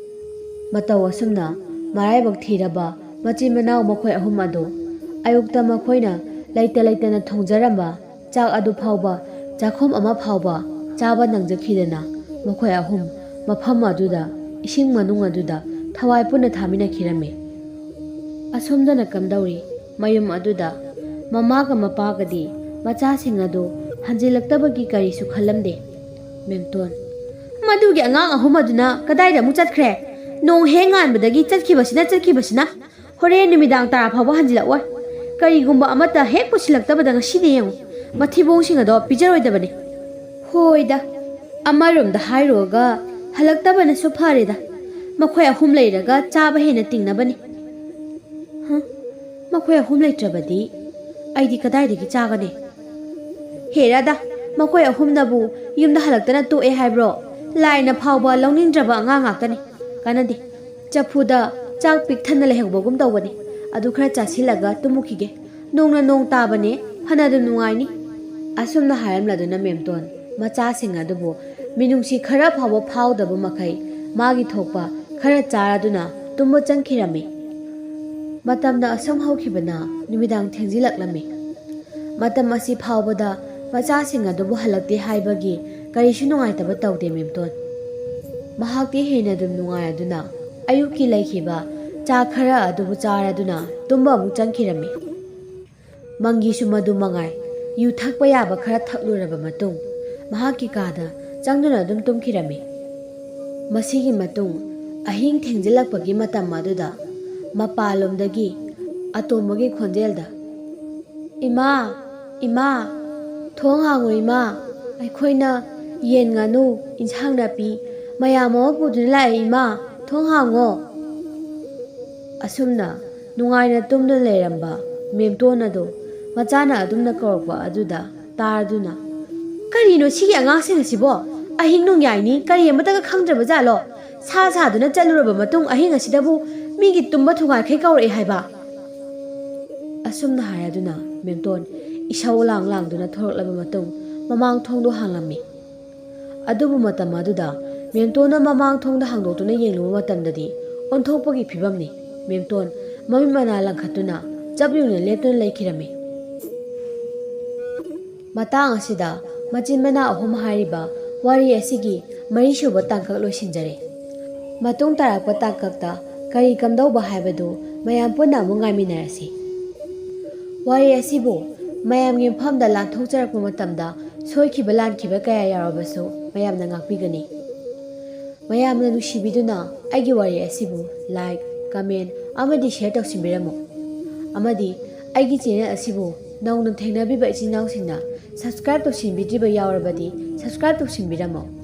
ꯃꯇꯧ ꯑꯁꯨꯝꯅ ꯃꯔꯥꯏꯕꯛ ꯊꯤꯔꯕ ꯃꯆꯤꯟ ꯃꯅꯥꯎ ꯃꯈꯣꯏ ꯑꯍꯨꯝ ꯑꯗꯨ ꯑꯌꯨꯛꯇ ꯃꯈꯣꯏꯅ ꯂꯩꯇ ꯂꯩꯇꯅ ꯊꯣꯡꯖꯔꯝꯕ ꯆꯥꯛ ꯑꯗꯨ ꯐꯥꯎꯕ, ꯆꯥꯛꯈꯨꯝ ꯑꯃ ꯐꯥꯎꯕ ꯆꯥꯕ ꯅꯪꯖꯈꯤꯗꯅ ꯃꯈꯣꯏ ꯑꯍꯨꯝ ꯃꯐꯝ ꯑꯗꯨꯗ, ꯏꯁꯤꯡ ꯃꯅꯨꯡ ꯑꯗꯨꯗ ꯊꯋꯥꯏ ꯄꯨꯟꯅ ꯊꯥꯃꯤꯟꯅꯈꯤꯔꯝꯃꯤ꯫ ꯑꯁꯣꯝꯗꯅ ꯀꯝꯗꯧꯔꯤ? ꯃꯌꯨꯝ ꯑꯗꯨꯗ ꯃꯃꯥꯒ ꯃꯄꯥꯒꯗꯤ ꯃꯆꯥꯁꯤꯡ ꯑꯗꯨ ꯍꯟꯖꯤꯜꯂꯛꯇꯕꯒꯤ ꯀꯔꯤꯁꯨ ꯈꯜꯂꯝꯗꯦ꯫ ꯃꯦꯝꯇꯣꯟ, ꯃꯗꯨꯒꯤ ꯑꯉꯥꯡ ꯑꯍꯨꯝ ꯑꯗꯨꯅ ꯀꯗꯥꯏꯗ ꯑꯃꯨꯛ ꯆꯠꯈ꯭ꯔꯦ? ꯅꯣꯡ ꯍꯦꯛ ꯉꯥꯟꯕꯗꯒꯤ ꯆꯠꯈꯤꯕꯁꯤꯅ, ꯆꯠꯈꯤꯕꯁꯤꯅ꯫ ꯍꯣꯔꯦꯟ ꯅꯨꯃꯤꯗꯥꯡ ꯇꯥꯔ ꯐꯥꯎꯕ ꯍꯟꯖꯤꯜꯂꯛꯑꯣꯏ꯫ ꯀꯔꯤꯒꯨꯝꯕ ꯑꯃꯠꯇ ꯍꯦꯛ ꯄꯨꯁꯤꯜꯂꯛꯇꯕꯗ ꯉꯁꯤꯗꯤ ꯌꯦꯡꯉꯨ, ꯃꯊꯤꯕꯣꯡꯁꯤꯡ ꯑꯗꯣ ꯄꯤꯖꯔꯣꯏꯗꯕꯅꯤ꯫ ꯍꯣꯏꯗ, ꯑꯃꯔꯣꯝꯗ ꯍꯥꯏꯔꯨꯔꯒ ꯍꯜꯂꯛꯇꯕꯅꯁꯨ ꯐꯔꯦꯗ꯫ ꯃꯈꯣꯏ ꯑꯍꯨꯝ ꯂꯩꯔꯒ ꯆꯥꯕ ꯍꯦꯟꯅ ꯇꯤꯡꯅꯕꯅꯤ꯫ ꯍ? ꯃꯈꯣꯏ ꯑꯍꯨꯝ ꯂꯩꯇ꯭ꯔꯕꯗꯤ ꯑꯩꯗꯤ ꯀꯗꯥꯏꯗꯒꯤ ꯆꯥꯒꯅꯤ? ꯍꯦꯔꯥꯗ, ꯃꯈꯣꯏ ꯑꯍꯨꯝꯅꯕꯨ ꯌꯨꯝꯗ ꯍꯜꯂꯛꯇꯅ ꯇꯣꯛꯑꯦ ꯍꯥꯏꯕ꯭ꯔꯣ? ꯂꯥꯏꯅ ꯐꯥꯎꯕ ꯂꯧꯅꯤꯡꯗ꯭ꯔꯕ ꯑꯉꯥꯡ ꯉꯥꯛꯇꯅꯤ꯫ ꯀꯥꯟꯅꯗꯦ꯫ ꯆꯐꯨꯗ ꯆꯥꯛ ꯄꯤꯛ ꯊꯟꯅ ꯂꯩꯍꯧꯕꯒꯨꯝ ꯇꯧꯕꯅꯤ꯫ ꯑꯗꯨ ꯈꯔ ꯆꯥꯁꯤꯜꯂꯒ ꯇꯨꯝꯃꯨꯈꯤꯒꯦ꯫ ꯅꯣꯡꯅ ꯅꯣꯡ ꯇꯥꯕꯅꯦ, ꯐꯅꯗꯨꯝ ꯅꯨꯡꯉꯥꯏꯅꯤ꯫ ꯑꯁꯨꯝꯅ ꯍꯥꯏꯔꯝꯂꯗꯨꯅ ꯃꯦꯝꯇꯣꯟ ꯃꯆꯥꯁꯤꯡ ꯑꯗꯨꯕꯨ ꯃꯤꯅꯨꯡꯁꯤ ꯈꯔ ꯐꯥꯎꯕ ꯐꯥꯎꯗꯕ ꯃꯈꯩ ꯃꯥꯒꯤ ꯊꯣꯛꯄ ꯈꯔ ꯆꯥꯔꯗꯨꯅ ꯇꯨꯝꯕ ꯆꯪꯈꯤꯔꯝꯃꯤ꯫ ꯃꯇꯝꯅ ꯑꯁꯨꯝ ꯍꯧꯈꯤꯕꯅ ꯅꯨꯃꯤꯗꯥꯡ ꯊꯦꯡꯖꯤꯜꯂꯛꯂꯝꯃꯤ꯫ ꯃꯇꯝ ꯑꯁꯤ ꯐꯥꯎꯕꯗ ꯃꯆꯥꯁꯤꯡ ꯑꯗꯨꯕꯨ ꯍꯜꯂꯛꯇꯦ ꯍꯥꯏꯕꯒꯤ ꯀꯔꯤꯁꯨ ꯅꯨꯡꯉꯥꯏꯇꯕ ꯇꯧꯗꯦ ꯃꯦꯝꯇꯣꯟ꯫ ꯃꯍꯥꯛꯇꯤ ꯍꯦꯟꯅ ꯑꯗꯨꯝ ꯅꯨꯡꯉꯥꯏ ꯑꯗꯨꯅ ꯑꯌꯨꯛꯀꯤ ꯂꯩꯈꯤꯕ ꯆꯥ ꯈꯔ ꯑꯗꯨꯕꯨ ꯆꯥꯔꯗꯨꯅ ꯇꯨꯝꯕ ꯑꯃꯨꯛ ꯆꯪꯈꯤꯔꯝꯃꯤ꯫ ꯃꯪꯒꯤꯁꯨ ꯃꯗꯨ ꯃꯉꯥꯏ, ꯌꯨ ꯊꯛꯄ ꯌꯥꯕ ꯈꯔ ꯊꯛꯂꯨꯔꯕ ꯃꯇꯨꯡ ꯃꯍꯥꯛꯀꯤ ꯀꯥꯗ ꯆꯪꯗꯨꯅ ꯑꯗꯨꯝ ꯇꯨꯝꯈꯤꯔꯝꯃꯤ꯫ ꯃꯁꯤꯒꯤ ꯃꯇꯨꯡ ꯑꯍꯤꯡ ꯊꯦꯡꯖꯤꯜꯂꯛꯄꯒꯤ ꯃꯇꯝ ꯑꯗꯨꯗ ꯃꯄꯥꯟꯂꯣꯝꯗꯒꯤ ꯑꯇꯣꯝꯕꯒꯤ ꯈꯣꯟꯖꯦꯜꯗ, "ꯏꯃꯥ, ꯏꯃꯥ, ꯊꯣꯡ ꯍꯥꯡꯉꯣ ꯏꯃꯥ, ꯑꯩꯈꯣꯏꯅ ꯌꯦꯟ, ꯉꯥꯅꯨ, ꯏꯟꯁꯥꯡ ꯅꯥꯄꯤ ꯃꯌꯥꯝ ꯑꯃ ꯄꯨꯗꯨꯅ ꯂꯥꯛꯑꯦ ꯏꯃꯥ, ꯊꯣꯡ ꯍꯥꯡꯉꯣ"꯫ ꯑꯁꯨꯝꯅ ꯅꯨꯡꯉꯥꯏꯅ ꯇꯨꯝꯗꯨꯅ ꯂꯩꯔꯝꯕ ꯃꯦꯝꯇꯣꯟ ꯑꯗꯨ ꯃꯆꯥꯅ ꯑꯗꯨꯝꯅ ꯀꯧꯔꯛꯄ ꯑꯗꯨꯗ ꯇꯥꯔꯗꯨꯅ, "ꯀꯔꯤꯅꯣ ꯁꯤꯒꯤ ꯑꯉꯥꯡꯁꯤꯡ ꯑꯁꯤꯕꯣ? ꯑꯍꯤꯡ ꯅꯣꯡꯌꯥꯏꯅꯤ ꯀꯔꯤ ꯑꯃꯠꯇꯒ ꯈꯪꯗ꯭ꯔꯕ ꯖꯥꯠꯂꯣ? ꯁꯥ ꯁꯥꯗꯨꯅ ꯆꯠꯂꯨꯔꯕ ꯃꯇꯨꯡ ꯑꯍꯤꯡ ꯑꯁꯤꯗꯕꯨ ꯃꯤꯒꯤ ꯇꯨꯝꯕ ꯊꯨꯒꯥꯏꯈꯩ ꯀꯧꯔꯛꯑꯦ ꯍꯥꯏꯕ?" ꯑꯁꯨꯝꯅ ꯍꯥꯏꯔꯗꯨꯅ ꯃꯦꯝꯇꯣꯟ ꯏꯁꯧ ꯂꯥꯡ ꯂꯥꯡꯗꯨꯅ ꯊꯣꯔꯛꯂꯕ ꯃꯇꯨꯡ ꯃꯃꯥꯡ ꯊꯣꯡꯗꯣ ꯍꯥꯡꯂꯝꯃꯤ꯫ ꯑꯗꯨꯕꯨ ꯃꯇꯝ ꯑꯗꯨꯗ ꯃꯦꯝꯇꯣꯟꯅ ꯃꯃꯥꯡ ꯊꯣꯡꯗ ꯍꯥꯡꯗꯣꯛꯇꯨꯅ ꯌꯦꯡꯂꯨꯕ ꯃꯇꯝꯗꯗꯤ ꯑꯣꯟꯊꯣꯛꯄꯒꯤ ꯐꯤꯕꯝꯅꯤ꯫ ꯃꯦꯝꯇꯣꯟ ꯃꯃꯤꯠ ꯃꯅꯥ ꯂꯪꯈꯠꯇꯨꯅ ꯆꯞ ꯌꯨꯡꯅ ꯂꯦꯞꯇꯨꯅ ꯂꯩꯈꯤꯔꯝꯃꯤ꯫ ꯃꯇꯥꯡ ꯑꯁꯤꯗ ꯃꯆꯤꯟ ꯃꯅꯥꯎ ꯑꯍꯨꯝ ꯍꯥꯏꯔꯤꯕ ꯋꯥꯔꯤ ꯑꯁꯤꯒꯤ ꯃꯔꯤꯁꯨꯕ ꯇꯥꯡꯀꯛ ꯂꯣꯏꯁꯤꯟꯖꯔꯦ꯫ ꯃꯇꯨꯡ ꯇꯥꯔꯛꯄ ꯇꯥꯡꯀꯛꯇ ꯀꯔꯤ ꯀꯝꯗꯧꯕ ꯍꯥꯏꯕꯗꯨ ꯃꯌꯥꯝ ꯄꯨꯟꯅ ꯑꯃꯨꯛ ꯉꯥꯏꯃꯤꯟꯅꯔꯁꯤ꯫ ꯋꯥꯔꯤ ꯑꯁꯤꯕꯨ ꯃꯌꯥꯝꯒꯤ ꯃꯐꯝꯗ ꯂꯥꯟꯊꯣꯛꯆꯔꯛꯄ ꯃꯇꯝꯗ ꯁꯣꯏꯈꯤꯕ ꯂꯥꯟꯈꯤꯕ ꯀꯌꯥ ꯌꯥꯎꯔꯕꯁꯨ ꯃꯌꯥꯝꯅ ꯉꯥꯛꯄꯤꯒꯅꯤ꯫ ꯃꯌꯥꯝꯅ ꯅꯨꯡꯁꯤꯕꯤꯗꯨꯅ ꯑꯩꯒꯤ ꯋꯥꯔꯤ ꯑꯁꯤꯕꯨ like, comment ꯑꯃꯗꯤ share ꯇꯧꯁꯤꯟꯕꯤꯔꯝꯃꯨ꯫ ꯑꯃꯗꯤ ꯑꯩꯒꯤ channel ꯑꯁꯤꯕꯨ ꯅꯧꯅ ꯊꯦꯡꯅꯕꯤꯕ ꯏꯆꯤꯟ ꯏꯅꯥꯎꯁꯤꯡꯅ subscribe ꯇꯧꯁꯤꯟꯕꯤꯗ꯭ꯔꯤꯕ ꯌꯥꯎꯔꯕꯗꯤ subscribe ꯇꯧꯁꯤꯟꯕꯤꯔꯝꯃꯨ꯫